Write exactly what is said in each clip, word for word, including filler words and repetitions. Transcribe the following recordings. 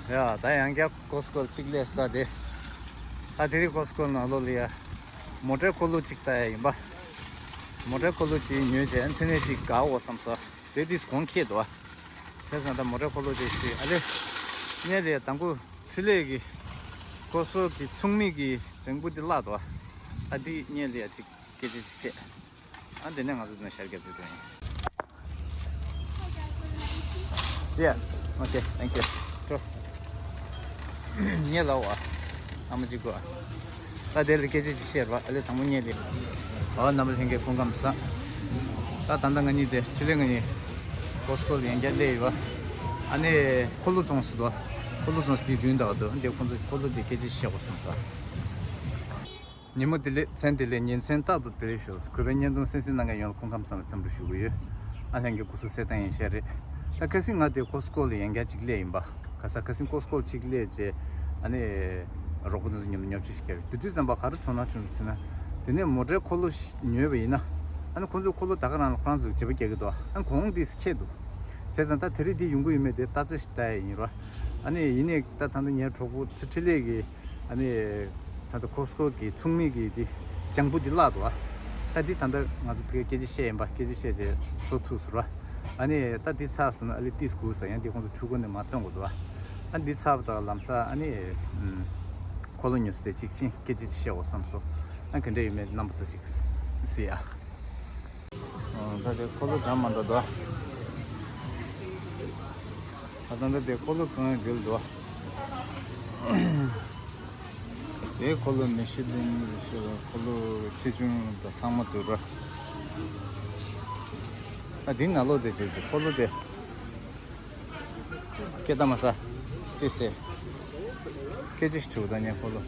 ཡ་ད་ཡང་བསྐྱར་ཀོ་སི་ཀོ་ལ་གཅིག་སླེབས་ས་དེ། ད་དེ་རིང་ཀོ་སི་ཀོ་ནང་ལོགས་ལ་ཡ་མོ་ཊའི་འཁོར་ལོ་གཅིག་ལྟ་ཡ་ཡིན་པ། མོ་ཊའི་འཁོར་ལོ་གཅིག་ཉོས་བྱས་མཐུན་ནས་གཅིག་དགའ་འོ་བསམ་ས། དེ་དུས་གོང་ཁེ་འདུག་བ། བྱས་ཙང་ད་མོ་ཊའི་འཁོར་ལོ་གཅིག་ཞིག་ཨ་ལེ། ངས་དེ་དང་པོ་འཕྲིན་ལས་ཀྱི་ཀོ་སི་ཀོ་གི་ཚོང་མིག་གི་ལྗང་བུ་དེ་བརླག་འདུག་བ། ཨ་དེ་ངས་ལ་ཡ་གཅིག་སྐད་ཆ་ཅིག་བཤད། ཨ་འདི་ནས་ང་ཚོ་འདི་ནས་ཤར་རྒྱག་ཚུལ་དུ་ཡིན། Yeah, okay, thank you. Sure. ངས་ལབ་པ། ཨ་མ་གཅིག་གོ། ད་དེ་ལ་སྐད་ཆ་ཅིག་བཤད་རོགས། ཨ་ལེ་དང་པོ་ངས་དེ། ཨོ་རྣམ་པ་ལྷན་རྒྱས་སྐུ་ཁམས་བཟང་། ད་ད་ལྟ་ང་གཉིས་དེ་ཕྱི་ལོགས་ང་གཉིས་ཀོ་སི་ཀོ་ལ་ཡང་བསྐྱར་སླེབས་ཡོད་པ། ཨ་ནི་འཁོར་ལོ་བཙོང་སྲིད་དོ། འཁོར་ལོ་བཙོང་སྲིད་དེ་མདུན་དག་དོ། འདི་ཁོང་ཚོ་འཁོར་ལོ་དེ་སྐད་ཆ་བཤད་དགོས་བསམ་པ། ཉིན་མོ་བདེ་ལེགས། མཚན་བདེ་ལེགས། ཉིན་མཚན་རྟག་ཏུ་བདེ་ལེགས་ཞུ། གུས་པའི་བརྙན་ཐུང་གསན་གཟིགས་གནང་མཁན་ཡོངས་ལ་སྐུ་ཁམས་བཟང་བའི་འཚམས་འདྲི་ཞུ་གི་ཡོད། ཨ་ལྷན་རྒྱས་སྐུ་གཟུགས་གསལ་ཐང་ཡིན་ཤག་རེད། ད་ཁ་སང་ང་དེ་ཀོ་སི་ཀོ་ལ་ཡང་བསྐྱར་གཅིག་སླེབས་ཡིན་པ། ཁ་སང་ཁ་སང་ཀོ་སི་ཀོ་ལ་གཅིག་སླེབས་རྗེས་ཨ་ནི་རོགས་པ་དེ་ཚོ་མཉམ་དུ་ཉོ་ཆ་ཞིག་བརྒྱབ་རེད། དེ་དུས་ཙམ་པ་ག་རེ་དོ་སྣང་བྱུང་ཟེར་ན། དེ་ནས་མོ་ཊའི་འཁོར་ལོ་ཞིག་ཉོས་པ་ཡིན་ན། ཨ་ནི་ཁོང་ཚོའི་འཁོར་ལོ་ད་ག་རང་ལ་ཁོ་རང་ཚོས་བྱེད་པ་རྒྱག་གི་འདུག་ཨ་ནི་གོང་དེ་ཁེ་འདུག་བྱས་ཙང་ད་དེ་རིང་འདི་ཡོང་གི་ཡོད་མེད་དེ་ལྟ་ཚོད་ཞིག་ལྟ་ཡ་ཡིན་རོགས། ཨ་ནི་ཡིན་ནའི་ད་ད་ལྟ་ངའི་གྲོགས་པོ་ཚེ་འཕྲིན་ལས་ཀྱིས། ཨ་ནི། ད་ལྟ་ཀོ་སི་ཀོ་གི་ཚོང་མིག་གི་དེ། ལྗང་བུ་དེ་བརླག་འདུག་ཨ། ད་འདི་ད་ལྟ་ང་ཚོ་ཕ་གིར་སྐད་ཆ་བཤད་ཡིན་པ། སྐད་ཆ་བཤད་རྗེས་བཟོ་ཐུབ་སོང་ར། ཨ་ནི་ད་འདི་ཚར་སོང་ན་ཨ་ལེ་ཏིས་དགོས་ས་ཡང་འདི་ཁོང་ཚོ་འཕྲུལ་འཁོར་ནས་མར་བཏོན་དགོས་འདུག་ཨ། ཨ་འདི་ཚར་བ་དང་ལམ་སང་ཨ་ནི། ཨུམ། འཁོར་ལོ་ཉོ་ས་དེ་གཅིག་ཕྱིན་སྐད་ཆ་ཅིག་བཤད་དགོས་བསམ་སོང་། ཨ་ག་འདྲ་ཡོད་མེད་རྣམ་པ་ཚོ་གཅིག་གཟིགས་ཨ། ཨོ། ད་དེ་འཁོར་ལོ་འདྲ་མི་འདྲ་འདུག་ད་ལྟ་འདི་དེ་འཁོར་ལོ་བཙོང་ཡ་འགྲིལ་འདུག་དེ་འཁོར་ལོ་མི་ཤི་ལིན་ཞེས་པ་འཁོར་ལོ་ཆེ་ཆུང་དང་ཚང་མ་འདུག་ར། ཨ་དེ་ནང་ལོགས་དེ་བྱས་ཏེ་འཁོར་ལོ་དེ། སྐད་བཏང་མ་ཟ། ཙི་སེ། སྐད་ཆ་ཞིག་དྲིས་དང་ཉན་འཁོར་ལོ།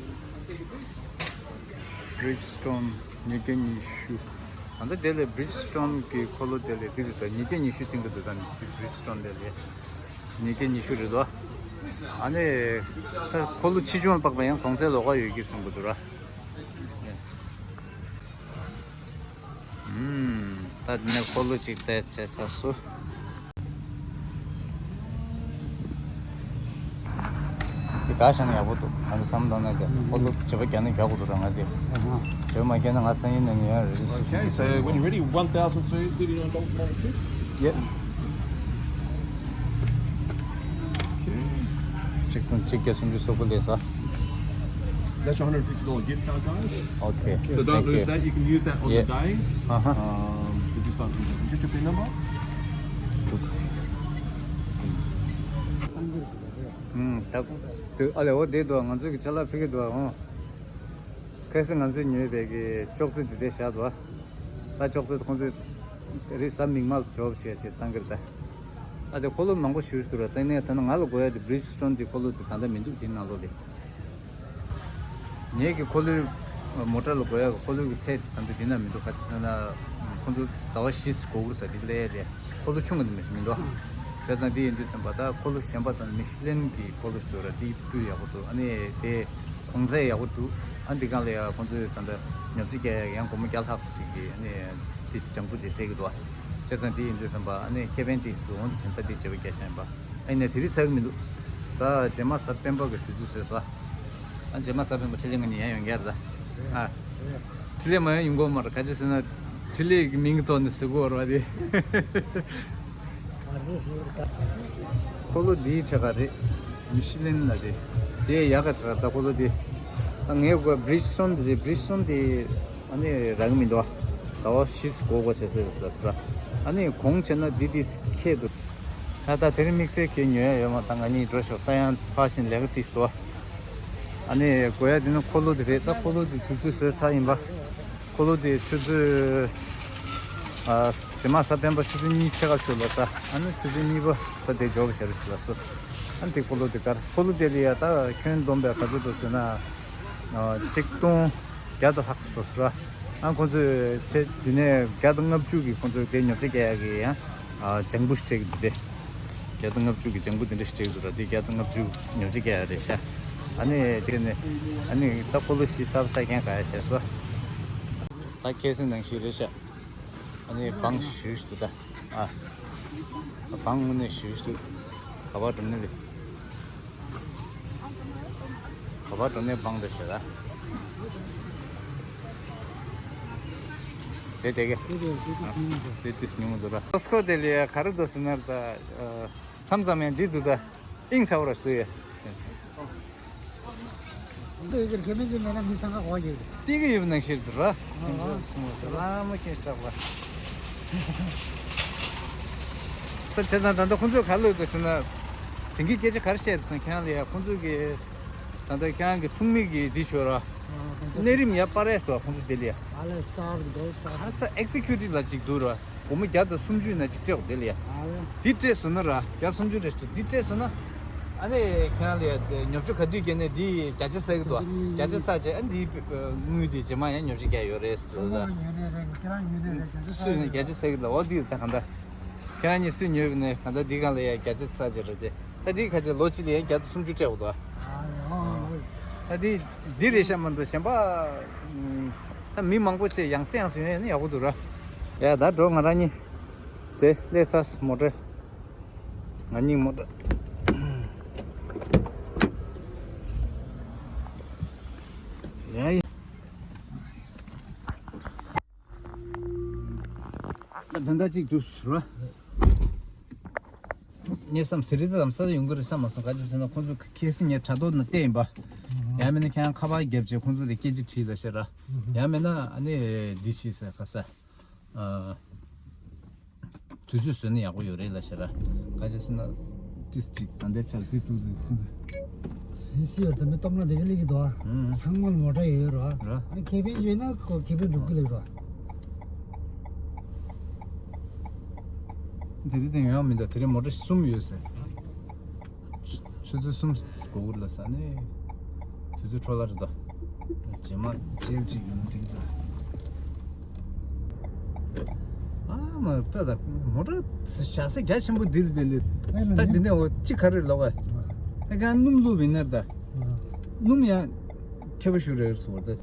Bridgestone ཉིས་བརྒྱ་ཉི་ཤུ། ད་ལྟ་དེ་ལས་Bridgestone གི་འཁོར་ལོ་དེ་ལས་དེ་དུས་ད་ཉིས་བརྒྱ་ཉི་ཤུ་སྟེང་གི་འདུག་ད་Bridgestone དེ་ལས་ཉིས་བརྒྱ་ཉི་ཤུ་རེད་དོ། ཨ་ནི་ད་འཁོར་ལོ་ཆེ་ཆུང་ལ་དཔག་པ་ཡང་གོང་ཚད་ལོགས་ཀ་ཡོད་ཀྱི་བསམ་གི་འདུག་ར། ཨུམ། ད་དེ་ནས་འཁོར་ལོ་གཅིག་བལྟས་བྱས་ཚར་སོང་། དེ་ག་བཞག་ན་ཡག་པོ་འདུག་ང་ཚོ་བསམ་བློ་བཏང་ན་དེ་འཁོར་ལོ་བྱེད་པ་རྒྱག་ན་རྒྱག་དགོས་འདུག་ར་ང་དེ། བྱེད་པ་མ་རྒྱག་ན་ང་སང་ཉིན་ནས་ཉོ་ཡ་རེད། Okay, so when you're ready, one thousand three hundred thirty-nine dollars minus fee. Yep. Okay. གཅིག་སྟོང་གཅིག་བརྒྱ་སུམ་ཅུ་སོ་དགུ་ལས་ས། That's your hundred fifty dollar gift card, guys. Okay. So don't lose that. You can use that on the day. Uh-huh. Um, the discount. Just your pin number. ཨུམ། ད་དུ་ཨ་ལེ་འོ་དེ་དུ་ང་ཚོའི་གི་ཅ་ལག་ཕ་གི་དུ་ཨ་འོ། ཁ་སང་ང་ཚོས་ཉོས་པའི་གི་ཅོག་ཙེ་འདི་དེ་བཞག་འདུག་ད་ཅོག་ཙེ་ཁོང་ཚོས་རེས་གཟའ་མིག་དམར་ལ་འཇོག་བྱས་བྱས་བཏང་གི་རེད་ད། ཨ་དེ་འཁོར་ལོ་མང་པོ་ཞེ་པོ་ཅིག་འདུག་ར། ད་ནས་ད་ནི་ང་ལ་དགོས་ཡ་དེ་Bridgestone དེ་འཁོར་ལོ་དེ་ད་ལྟ་མི་འདུག་དེའི་ནང་ལོགས་ལ། ངེད་ཀྱི་འཁོར་ལོའི་མོ་ཊ་ལ་དགོས་ཡ་གི་འཁོར་ལོའི་གི་ཚད་དེ་ད་ལྟ་དེ་ན་མི་འདུག་ག་ཅི་ཟེར་ན། ཁོང་ཚོ་ཟླ་བ་བཞི་སྒུག་དགོས་ས་དེ་སླེབས་ཡ་དེ་འཁོར་ལོ་ཆུང་གི་འདུག་མི་མི་འདུག་བྱས་ཙང་དེ་ཡིན་དུས་ཙམ་པ་ད་འཁོར་ལོ་གཞན་པ་དང་མི་ཤུ་ལེན་གི་འཁོར་ལོ་ཞིག་འདུག་ར། དེ་སྤུས་ཡག་པོ་འདུག་ཨ་ནི་དེ། གོང་ཚད་ཡག་པོ་འདུག་ཨ་འདི་སྒང་ལ་ཡ་ཁོང་ཚོས་ད་ལྟ་ཉོ་ཆ་རྒྱག་ཡ་ཡང་སྒོར་མོ་བརྒྱ་ལྷག་ཙམ་ཞིག་གིས་ཨ་ནི་དེ་ལྗང་བུ་ཅིག་སྤྲད་ཀྱི་འདུག་བྱས་ཙང་དེ་ཡིན་དུས་ཙམ་པ་ཨ་ནི་ཁེ་ཕན་དེ་འདུག་འོང་དུ་ཕྱིན་ད་དེ་བྱེད་པ་རྒྱག་བཞག་ཡིན་པ། ཨ་ནི་དེ་རིང་ཚར་གི་མི་འདུག་གཟའ་རྗེས་མ་གཟའ་སྤེན་པ་གི་དུས་ཚོད་བཟོས་སོ། ཨ་རྗེས་མ་གཟའ་སྤེན་པ་ཕྲིན་ལས་ང་གཉིས་ཡར་ཡོང་གི་རེད་ད། ཨ་ཕྲིན་ལས་མ་ཡོང་ཡོང་གི་མ་རེད། ག་ཅི་ཟེར་ན་ཕྲིན་ལས་ཀྱི་མིང་གི་ཐོག་ནས་ཟེར་གི་ཡོད་རེད་པ་དེ། འཁོར་ལོ་འདིའི་ཕྲད་ག་རེད། མི་ཤི་ལིན་ལ་དེ། དེ་ཡག་ག་ཕྲད་ག་ད་འཁོར་ལོ་དེ། ད་ངས་གོ་བ་Bridgestone དེ་རེད། Bridgestone དེ་ཨ་ནི་རག་གི་མི་འདུག་ཟླ་བ་བཞི་ཙམ་འགོར་དགོས་བྱས་ཟེར་ཟེར་ལ་ཟེར། ཨ་ནི་གོང་བྱས་ན་འདི་དེ་ཁེ་འདུག་ད་ད་དེ་རིང་དམིགས་བསལ་གྱི་ཉོ་ཡ་ཡོད་མ། ད་ང་གཉིས་འགྲོ་ཤོག་ད་ཡང་ཕར་ཕྱིན་ལས་ཀ་དེ་སོ། ཨ་ནི་དགོས་ཡ་དེ་ནི་འཁོར་ལོ་དེ་རེད། ད་འཁོར་ལོ་དེ་དུས་ཚོད་བཟོས་ཚར་ཡིན་པ། འཁོར་ལོ་དེ་ཆུ་ཚོད། ཨ། རྗེས་མ་གཟའ་སྤེན་པ་ཆུ་ཚོད་གཉིས་ཕྱེད་ཀ་ཚོད་ལ་ས། ཨ་ནི་ཆུ་ཚོད་གཉིས་པ་ད་དེ་འབྱོར་བ་བྱ་རུ་ཞིག་ལ་སོ། ཨ་ནི་དེ་འཁོར་ལོ་དེ་གར་འཁོར་ལོ་དེ་ལ་ཡ་ད་ཁྱོན་བསྡོམས་པས་ག་ཚོད་འདུག་ཟེར་ན། ཨ། ཆིག་སྟོང་བརྒྱ་དང་ལྷག་ཙམ་ཟེར། ཨ་ཁོང་ཚོས་ཆེ་དེ་ནས་བརྒྱ་དང་ལྔ་བཅུ་གི་ཁོང་ཚོས་དེ་ཉོ་ཆ་རྒྱག་ཡག་གི་ཡང་ལྗང་བུ་ཞིག་སྤྲད་ཀྱི་འདུག་སྟེ། བརྒྱ་དང་ལྔ་བཅུ་གི་ལྗང་བུ་དེ་འདྲ་ཞིག་སྤྲད་ཀྱི་འདུག་ར། དེ་བརྒྱ་དང་ལྔ་བཅུ་ཉོ་ཆ་རྒྱག་ཡག་རེད་ཤག་ཨ་ནི་དེ་ནས་ཨ་ནི་ད་འཁོར་ལོ་བཞི་ཚར་ས་རྐྱང་ག་ཡ་བྱས་སོ། ད་ཁ་སང་ནང་བཞིན་རེད་ཤག་ཨ་ནི་བང་ཞུ་ཞུ་འདུག་ད། ཨ། བང་དངོས་གནས་ཞུ་ཞུ་འདུག་ག་པར་འགྲོ་ནི་རེད། བ་འགྲོ་ནས་བང་རེ་ཞེས་ལ། དེ་དེ་གེ། དེ་དེ་ཉུང་མི་འདུག་ར། ཀོ་སི་ཀོ་དེ་ལ་ག་རེ་འདུག་ཟེར་ན་ད། མཚམས་མཚམས་ཡང་འདི་འདུག་ད། ཨིང་ཚ་བོ་ར་འདུག་ཡ། འདི་ཡོད་ཀྱི་ཁེ་མེད་ཅིག་མེད་ན་མི་སང་ག་གོ་ཡོད། ཏི་གི་ཡོད་ནང་ཤེར་འདུག་ར། ལ་མ་ཁེ་སྐྲག་པ། ད་བྱས་ཙང་ད་ལྟ་ཁོང་ཚོས་ག་ལབ་འདུག་ཟེར་ན། དེང་གི་སྐད་ཆ་ག་རེ་བཤད་འདུག་ཟེར་ན་ཁྱེད་རང་ལ་ཡ་ཁོང་ཚོས་གི། ད་ལྟ་ཁྱེད་རང་གི་ཚོགས་མི་གི་འདི་ཤོད་ར། གནས་རིམ་ཡར་སྤར་ཡས་འདུག་ཁོང་ཚོ་དེ་ལ་ཡ། ག་རེ་ས་ཨེག་ཛི་ཀིའུ་ཊིབ་ལ་ཅིག་འདུག་ར། སྒོར་མོ་བརྒྱ་དང་སུམ་ཅུ་ན་ཅིག་སྤྲད་འོ་དེ་ལ་ཡ། དེ་སྤྲད་སོང་ན་ར་བརྒྱ་སུམ་ཅུ་རེད་ཤག་དེ་སྤྲད་སོང་ན། ཨ་ནི་ཁྱེད་རང་ལ་ཡ་ཉོ་ཆ་ག་དུས་བརྒྱབ་ནས་དེ་བརྒྱ་ཆ་བསགས་གི་འདུག་བརྒྱ་ཆ་བསགས་བྱས་ཨ་ནི་དེའི་དངུལ་དེ་རྗེས་མ་ཡང་ཉོ་ཆ་རྒྱག་ཡོད་རེད་ཟེར་འདུག་ད་སུས་ནས་བརྒྱ་ཆ་བསགས་གི་འདུག་འོ་དེ་ད་གང་ལྟར། ཁྱེད་རང་གཉིས་སུས་ཉོས་པ་ནས་གང་ལྟར་འདི་སྒང་ལ་ཡ་བརྒྱ་ཆ་བསགས་བྱས་རེད་དེ། ད་འདི་ཁ་ཆེ་ལོ་གཅིག་ལ་ཡང་བརྒྱ་དང་སུམ་ཅུ་སྤྲད་འོ་དོ། ད་འདི་འདི་རེད་ཤག་མ་གཏོགས་གཞན་པ། ད་མི་མང་པོ་ཆེ་ཡང་སེ་ཡང་སེ་ཡོང་ཡ་ནི་ཡག་པོ་འདུག་ར། ཡ་ད་འགྲོ་ང་རང་གཉིས། དེ་སླེབས་ཚར་མོ་ཊ། ང་གཉིས་མོ་ཊ། ཡ་ཡ། ད་ད་ཅིག་འགྲོ་ར། ངས་བསམ་ཟེར་རེད་དམ་ས་ཡོང་གི་རེད་བསམ་མ་སོང་ག་ཅི་ཟེར་ན་ཁོང་ཚོ་ཁེ་སི་ངས་དྲ་ཐོག་ན་བལྟས་ཡིན་པ། ཡང་མིན་ན་ཁྱེད་རང་ཁ་པར་བརྒྱབ་བྱས་ཁོང་ཚོ་ལ་སྐད་ཆ་དྲིས་ལ་ཤེས་ར། ཡང་མིན་ན་ཨ་ནི་འདི་ཤེས་ཟེར་ག་ས། དུས་ཚོད་བཟོས་ན་ཡག་པོ་ཡོད་རེད་ལ་ཤེས་ར། ག་ཅི་ཟེར་ན་ཏིས་ཅིག་ད་ལྟའི་ཆར་དུས་ཐུང་ཟེར་ཁོང་ཚོ། ཧི་སི་ཡོད་དམ་པའི་སྟོབས་ན་དེ་ག་ལེགས་ཀྱི་འདུག་ཨ། ཚང་མ་ལ་མོ་ཊ་ཡོད་ར། ར། ཨ་ནི་ཁེ་ཕན་བྱས་ན་ཁོ་ཁེ་ཕན་སྒྲུབ་ཀྱི་ལེགས་ར། དེ་རིང་དེ་ཡོང་མི་འདུག་དེ་རིང་མོ་ཊ་གསུམ་ཡོད་ཟེར། ཆུ་ཚོད་གསུམ་གོ་གུར་ལ་ས་ནས། དུས་ཚོད་འཕྲོ་བརླག་རེད་དོ། རྗེས་མ་རྗེས་གཅིག་ཡོང་དྲན་ཚ། ཨ་མ་ད་ད་མོ་ཊ་བཞག་ས་རྒྱ་ཆེན་པོ་འདིར་དེ་ལས། ད་འདི་ནས་འོ་ཅི་ག་རེ་ལོག་ཨ། ཨ་ག་སྣུམ་བླུགས་བིན་ནར་ད། སྣུམ་ཡང་ཁྱད་པར་ཞུ་རེད་སོ་ད།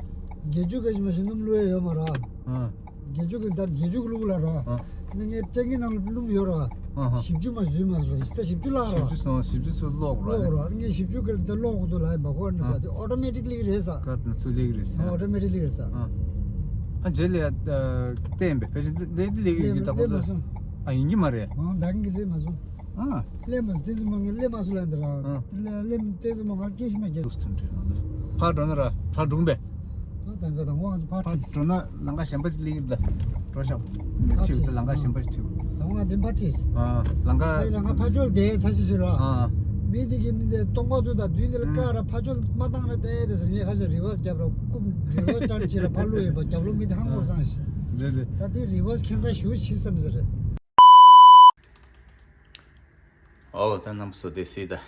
བརྒྱད་ཅུ་ག་ཞིག་མ་ཞིག་སྣུམ་བླུགས་ཡ་ཡོད་མ་ར། ཨ། བརྒྱད་ཅུ་གི་ད་བརྒྱད་ཅུ་གི་བླུགས་ལ་ར། ཨ། ནི་ངས་སྤྲད་གི་ནང་ལ་བླུགས་ཡོད་ར། ཨ་ཧ། བཞི་བཅུ་མ་ཞིག་མ་ར་ད་བཞི་བཅུ་བླུགས་ར། བཞི་བཅུ་སོང་བཞི་བཅུ་ཚུར་ཀློག་ར། ཀློག་ར་ངས་བཞི་བཅུ་གི་ད་ཀློག་དགོས་འདུག་ལ་ཡིན་པ་ཁོ་ནི་ས་དེ་ཨོ་ཏོ་མེ་ཊིག་ལི་རེད་ས། ཀར་ནི་ཚུར་ལེགས་རེད་ས། ཨོ་ཏོ་མེ་ཊིག་ལི་རེད་ས། ཨ། ཨ་རྗེས་ལ་ཡ་བལྟས་ཡིན་པས་ཕལ་ཆེར་ལེགས་འདི་ལེགས་ཡིན་གི་ད་ཁོ་ཚོ། ཨ་ཡིན་གི་མ་རེད། ཨ་བདག་གི་ལེགས་མ་སོང་། ཨ། ཀླད་མ་བསྟན་འཛིན་མ་ངས་ཀླད་མ་སུ་ལ་འདི་ར། ཨ། ཀླད་ཀླད་བསྟན་འཛིན་མ་ང་སྐད་ཤི་མ་རྒྱབ། ཏུས་ཐུན་ཏྲེ་ནང་དུ། ཕར་འགྲོ་ན་ར་ཕར་འགྲོ་གི་འབད། ཕར་དང་ག་དང་དབང་ཚོ་ཕར་ཕར་ཁྲིད། འགྲོ་ན་ལང་ཀ་གཞན་པ་ཅིག་ལེགས་ཡིན་ད། འགྲོ་ཤག་ཕར་ཁྲིད་ཁྲིད་ད་ལང་ཀ་གཞན་པ་ཅིག་ཁྲིད། ད་དབང་འདི་ཕར་ཁྲིད། ཨ། ལང་ཀ་ཨ་ཡི་ལང་ཀ་ཕར་ཕྱོགས་དེ་ཚ་ཤི་ཤི་ར། ཨ། མི་དེ་གི་མི་དེ་སྟོང་པ་དུ་ད་དུས་འདི་ལ་ཀ་ར་ཕར་ཕྱོགས་མ་བཏང་ར་དེ་དེ་སུ་ངས་ཁ་ཤས་རི་བར་སི་རྒྱབ་ར་རྐུབ་རི་བར་སི་ཅར་ཅི་ར་ཕར་ལུ་ཡོད་པ་རྒྱབ་ལུ་མི་དེ་ཧང་མོ་སང་ཤི། རེད་རེད། ད་དེ་རི་བར་སི་ཁྱེད་ཚ་ཞུ་ཤི་བསམ་ཟེར་རེད། ཨོ་ད་རྣམ་པ་ཚོ་བདེ་སྐྱིད་ད།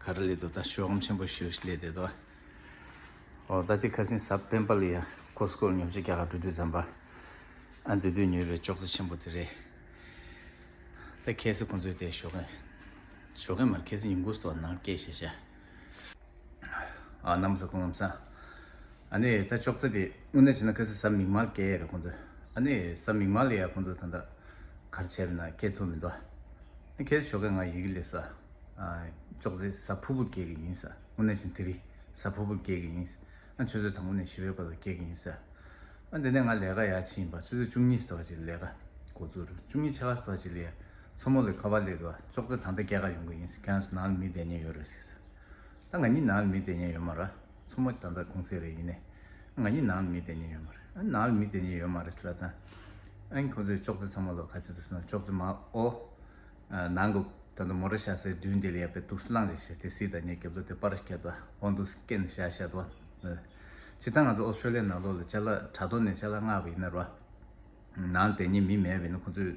ག་རེ་ལས་འདུག་ད་ཤོག་སྒམ་ཆེན་པོ་ཞིག་སླེབས་བསྡད་འདུག་ཨོ་ད་དེ་ཁ་སང་གཟའ་སྤེན་པ་ལ་ཡ་ཀོ་སི་ཀོ་ལ་ཉོ་ཆ་རྒྱག་ག་འགྲོ་དུས་ཙམ་པ། ཨ་འདི་དུས་ཉོས་པའི་ཅོག་ཙེ་ཆེན་པོ་དེ་རེད། ད་ཁ་སང་ཁོང་ཚོས་དེ་ཞོགས་ཀས། ཞོགས་ཀས་མར་ཁ་སང་ཉིན་གུང་སྟོད་ནང་སྐད་བཤད་བྱས། ཨ་གནམ་ས་ཁོང་གནམ་ས། ཨ་ནི་ད་ཅོག་ཙེ་དེ་དངོས་གནས་བྱས་ན་ཁ་སང་གཟའ་མིག་དམར་སྐྱེལ་ཡས་རེད་ཁོང་ཚོས། ཨ་ནི་གཟའ་མིག་དམར་ལ་ཡ་ཁོང་ཚོས་ད་ལྟ་ག་རེ་བྱས་པ་ན་སྐྱེལ་ཐུབ་མི་འདུག་ཨ་ནི་ཁ་སང་ཞོགས་ཀས་ང་ཡི་གེ་སླེབས་ས། ཨ་ཅོག་ཙེ་གཟའ་ཕུར་བུ་སྐྱེལ་གི་ཡིན་ས། དངོས་གནས་བྱས་ན་དེ་རིང་གཟའ་ཕུར་བུ་སྐྱེལ་གི་ཡིན་ས། ཨ་ཆུ་ཚོད་དང་པོ་ནས་བཞི་པའི་བར་དུ་སྐྱེལ་གི་ཡིན་ས། ཨ་འདི་ནས་ང་ལས་ཀ་ཡར་ཕྱིན་ཡིན་པ་ཆུ་ཚོད་བཅུ་གཉིས་ཙམ་ཞིག་ལས་ཀ་འགོ་བཙུགས་རེད། བཅུ་གཉིས་ཕྱེད་ཀ་ཙམ་ཞིག་ལ་ཡ་མཚོ་མོ་ལ་ཁ་པར་སླེབས་འདུག་ཅོག་ཙེ་ད་ལྟ་སྐྱེལ་ག་ཡོང་གི་ཡིན་ཟེར། ཁྱེད་རང་ཚོ་ནང་ལ་མི་བསྡད་མཁན་ཡོད་རེད་ཟེར། ད་ང་གཉིས་ནང་ལ་མི་བསྡད་མཁན་ཡོད་མ་རེད། མཚོ་མོ་ད་ལྟ་གུང་སེང་རེད་ཡིན་ནའི། ང་གཉིས་ནང་ལ་མི་བསྡད་མཁན་ཡོད་མ་རེད། ཨ་ནང་ལ་མི་བསྡད་མཁན་ཡོད་མ་རེད་ཟེར་ལབ་ཙང་། ཨ་ནི་ཁོ་ཚོས་ཅོག་ཙེ་ཚང་མ་ལ་ག་ཅི་འདུག་ཟེར་ན་ཅོག་ཙེ་མ་ཨོ། ནང་གི་ད་ལྟ་མོ་ཊ་བཞག་སའི་མདུན་དེ་ལ་ཡ་དཔེ་འདུག་སེ་བླངས་བྱས་བཞག་དེ་སྲིད་ད་ངས་རྒྱབ་ལོགས་དེ་པར་བརྒྱབ་འདུག་འོ་འདུག་སེ་བཀལ་ནས་བཞག་བཞག་འདུག་སྤྱིར་བཏང་ང་ཚོ་ཨོ་སི་ཀྲོ་ལི་ཡ་ནང་ལོགས་ལ་ཅ་ལག་དྲ་ཐོག་ནས་ཅ་ལག་མངགས་པ་ཡིན་ན་རོ། ནང་བསྡད་མཁན་མི་མེད་པ་ཡིན་ན་ཁོ་ཚོས་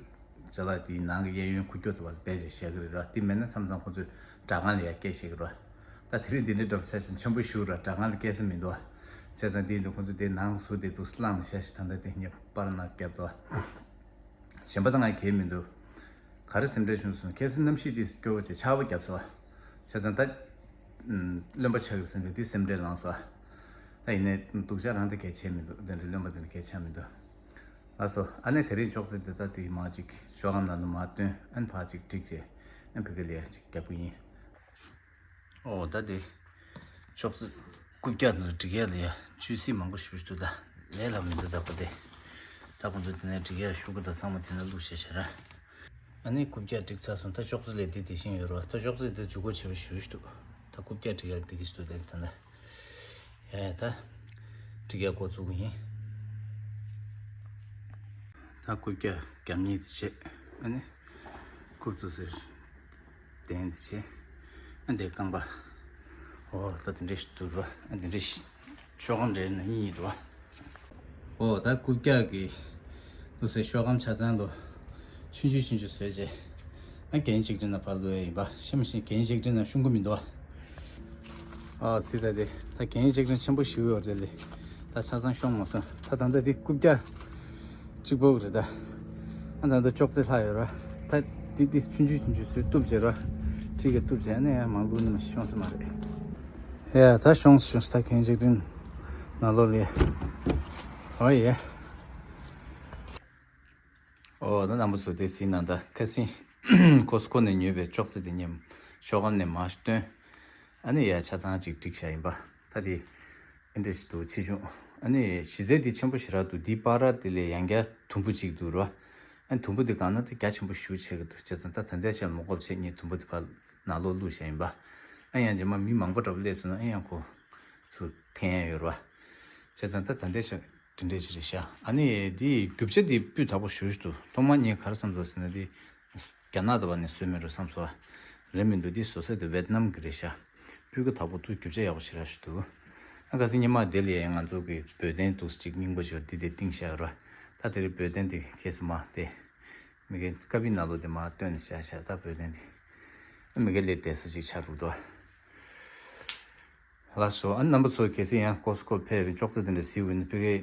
ཅ་ལག་དེའི་ནང་གི་གཡས་གཡོན་འཁུར་རྒྱུ་དེ་བ་ལ་སྦས་བྱས་བཞག་གི་རེད་ར། དེ་མེད་ན་མཚམས་མཚམས་ཁོ་ཚོས་དྲ་ཁང་ལ་ཡ་སྐྱེལ་བཞག་གི་རེད། ད་དེ་རིང་འདི་འདྲའི་འདྲ་པོ་ཆ་བཞག་ན་ཆེན་པོ་ཞིག་ར་དྲ་ཁང་ལ་སྐྱེལ་ས་མི་འདུག་བ། བྱས་ཙང་དེ་ཡིན་དུས་ཁོ་ཚོ་དེ་ནང་ཟུར་དེ་འདུག་སེ་བླངས་ནས་བཞག་བཞག་ད་ལྟ་དེ་ངས་པར་ནང་བརྒྱབ་འདུག་བ། གཞན་པ་ད་ང་གལ་མི་འདུག་ག་རེ་སེམས་ཁྲལ་བྱུང་སོང་། ཁ་སང་གནམ་གཤིས་དེ་སྐྱོ་བོ་བྱས་ཆར་པ་བརྒྱབ་སོང་བ། བྱས་ཙང་ད། རློན་པ་ཆགས་ཀྱི་སེམས་ཁྲལ་དེ་སེམས་ཁྲལ་ལངས་སོང་བ། ད་ཡིན་ནའི་སྡུག་ཅག་རང་དེ་གལ་ཆེ་མི་འདུག་དེ་འདྲ་རློན་པ་དེ་འདྲ་གལ་ཆེ་མི་འདུག་ལགས་སོ། ཨ་ནི་དེ་རིང་ཅོག་ཙེ་དེ་ད་དེ་མར་ཅིག་ཤོག་སྒམ་ནང་དུ་མར་བཏོན། ཨ་ནི་ཕར་ཅིག་བསྒྲིགས་བྱས། ཨ་ནི་ཕ་གི་ལ་ཡ་ཅིག་རྒྱབ་གི་ཡིན། ཨོ་ད་དེ། ཅོག་ཙེ། རྐུབ་བཀྱག་འདི་སྒྲིག་ཡ་ལ་ཡ་ཆུ་སྲིད་མང་པོ་ཞིག་འདུག་ད་ལས་ལ་མི་འདུག་ད་པ་དེ། ད་ཁོང་ཚོ་དེ་ནས་སྒྲིག་ཡ་ཤུ་གུ་ད་ཚང་མ་དེ་ན་བླུགས་བྱས་བྱས་ར། ཨ་ནི་རྐུབ་བཀྱག་སྒྲིག་ཚར་སོང་། ད་ཅོག་ཙེ་ལས་དེ་དེ་བཞིན་ཡོད་ར། ད་ཅོག་ཙེ་དེ་འཇུག་སྒོ་ཆེ་བ་ཞུ་ཞུ་འདུག་ད་རྐུབ་བཀྱག་སྒྲིག་ཡ་དེ་གི་ཞུ་དེ་ད་ན། ཡ་ཡ་ད། སྒྲིག་ཡ་འགོ་བཙུགས་གི་ཡིན། ད་རྐུབ་བཀྱག་རྒྱབ་གཉིས་དེ་བྱས། ཨ་ནི། རྐུབ་བཙུགས་ཟེར། གདན་དེ་བྱས། ཨ་འདི་རྐང་པ། ཨོ་ད་དེ་འདྲས་ཞིག་འདུག་ར། ཨ་འདི་འདྲས་ཤོག་སྒམ་རེ་ན་གཉིས་འདུག་ར། ཨོ་ད་རྐུབ་བཀྱག་གི་འདུག་སེ་ཤོག་སྒམ་ཆ་ཚང་ལོ། ཆུང་ཆུང་ཆུང་ཆུང་བཟོས་རྗེས། ཨ་གན་ཅིག་འདྲ་ན་ཕར་ལུས་ཡིན་པ་ཤེས་མི་ཤེས། གན་ཅིག་འདྲ་ན་ཤོང་གི་མི་འདུག་ཨ། ཨ་སི་ད་དེ་ད་གན་ཅིག་འདྲ་ཆེན་པོ་ཞིག་ཡོད་རེད་ལེ། ད་ཆ་ཚང་ཤོང་མ་སོང་། ད་ད་ལྟ་དེ་རྐུབ་བཀྱག་གཅིག་པོ་རེད་ད། ཨ་ད་ད་ཅོག་ཙེ་ལྷག་ཡོད་ར། ད་འདི་འདི་ཆུང་ཆུང་ཆུང་ཆུང་བཟོས་གཏུབ་བྱས་ར། ཁྲིད་ཀྱི་གཏུབ་བྱས་ནས་ཡང་མང་ལུགས་ནི་མ་ཤོང་ས་མ་རེད། ཡ་ད་ཤོང་ཤོང་ད་གན་ཅིག་རིན་ནང་ལོགས་ལས། ཨོ་ཡེ། ཨོ་ད་རྣམ་པ་ཚོ་དེ་སྲིད་ནང་ད་ཁ་སང་ཀོ་སི་ཀོ་ནས་ཉོས་པའི་ཅོག་ཙེ་དེ་མཉམ་ཤོག་སྒམ་ནས་མར་བཏོན། ཨ་ནི་ཡ་ཆ་ཚང་ཅིག་བསྒྲིགས་བཞག་ཡིན་པ། ད་དེ། ཨེ་འདྲ་ཞིག་འདུག་ཆེ་ཆུང་། ཨ་ནི་གཞི་རྩའི་འདི་ཆེན་པོ་ཞེ་དྲག་འདུག་འདི་བར་དེ་ལས་ཡང་བསྐྱར་དུམ་བུ་གཅིག་འདུག་ར། ཨ་དུམ་བུ་འདི་སྒང་ན་དེ་རྒྱ་ཆེན་པོ་ཞེ་པོ་ཆགས་ཀྱི་འདུག་བྱས་ཙང་ད་ད་ལྟའི་ཆར་མ་དགོས་བྱས་ངས་དུམ་བུ་འདི་ཕར་ནང་ལོགས་བླུགས་བཞག་ཡིན་པ། ཨ་ཡང་རྗེས་མ་མི་མང་པོ་འདྲ་པོ་སླེབས་སོང་ན་ཨ་ཡང་ཁོ་ཚུར་འཐེན་ཡ་ཡོད་ར། བྱས་ཙང་ད་ད་ལྟའི་ཆར་དེ་འདྲས་ཅིག་རེད་ཤག་ཨ་ནི་འདི་རྒྱུ་ཆ་འདི་སྤུས་དག་པོ་ཞེ་པོ་ཅིག་འདུག་ཐོག་མར་ངས་ག་རེ་བསམ་སོང་ཟེར་ན་འདི། རྒྱ་ནག་དང་བ་ནས་བཟོས་མེད་འགྲོ་བསམ་སོང་། རེད་མི་འདུག་འདི་བཟོ་ས་དེ་ཝེད་ནམ་གི་རེད་ཤག་སྤུས་ཀ་དག་པོ་འདུག་རྒྱུ་ཆ་ཡག་པོ་ཞེ་དྲག་ཞིག་འདུག་ཨ་ཁ་སང་ཉི་མ་དེ་ལ་ཡང་ང་ཚོ་གི་བོད་དོན་འདུག་ཅིག་རྙིང་པ་ཞིག་འདི་དེ་བཏིང་བཞག་ར། ད་དེ་རིང་བོད་དོན་དེ་ཁེ་ས་མ་དེ། མི་གའི་ཀ་པི་ནང་ལོགས་དེ་མར་བཏོན་ནས་བཞག་བཞག་ད་བོད་དོན་དེ། ཨ་མི་གའི་ལས་བསྡད་ས་ཅིག་ཆགས་འདུག་དོ། ལགས་སོ། ཨ་རྣམ་པ་ཚོ་གལ་སྲིད་ཡང་ཀོ་སི་ཀོ་ཕེབས་པའི་ཅོག་ཙེ་དེ་འདྲ་གཟིགས་འོས་ན་སྤུས་ཀའི་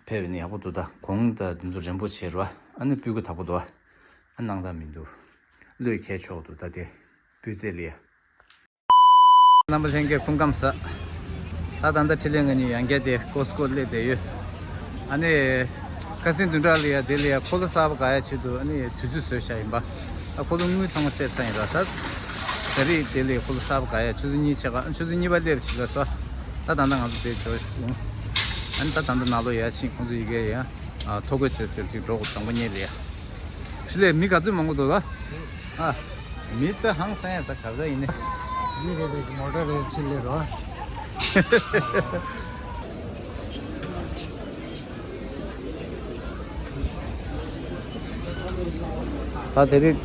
ཕེབས་པ་ནི་ཡག་པོ་འདུག་ད་གོང་ད་དེ་ཚོ་རན་པོ་བྱས་ར། ཨ་ནི་སྤུས་ཀ་དག་པོ་འདུག་ཨ་སྣང་དག་མི་འདུག་བློས་འཁེལ་ཆོག་འདུག་ད་དེ་སྤུས་ཚད་ལ་ཡ། རྣམ་པ་ལྷན་རྒྱས་སྐུ་ཁམས་བཟང་། ད་ད་ལྟ་འཕྲིན་ལས་ང་གཉིས་ཡང་བསྐྱར་དེ་ཀོ་སི་ཀོ་སླེབས་བསྡད་ཡོད། ཨ་ནི། ཁ་སང་བདུན་ཕྲག་ལ་ཡ་དེ་ལ་ཡ་འཁོར་ལོ་གསར་པ་ག་ཡ་ཆེད་དུ་ཨ་ནི་དུས་ཚོད་བཟོས་བཞག་ཡིན་པ། ཨ་འཁོར་ལོ་དངུལ་ཚང་མ་སྤྲད་ཚར་ཡིན་ར་ད། ད་རེས་དེ་ལ་ཡ་འཁོར་ལོ་གསར་པ་ག་ཡ་ཆུ་ཚོད་གཉིས་ཆ་ག་ཆུ་ཚོད་གཉིས་པ་སླེབས་ཕྱིན་ལ་སོ། ད་ད་ལྟ་ང་ཚོ་དེ་འགྲོ་ཡོང་། ཨ་ནི་ད་ད་ལྟ་ནང་ལོགས་ཡ་ཕྱིན་ཁོང་ཚོ་ཡི་གེ་ཡ། ཨ་ཐོ་འགོད་བྱེད་ཟེར་ཅིག་འགྲོ་དགོས་དང་པོ་ཉིད་ལ་ཡ། ཕྱི་ལས་མི་ག་ཚོད་མང་པོ་འདུག་ལ། ཨ། མི་ད་ཧང་སང་ཡ་ད་ག་ཚོད་ཡིན་ནི། མི་རེ་རེ་གི་མོ་ཊ་རེ་ཕྱིན་ལས་རོ། ད་དེ་རིང་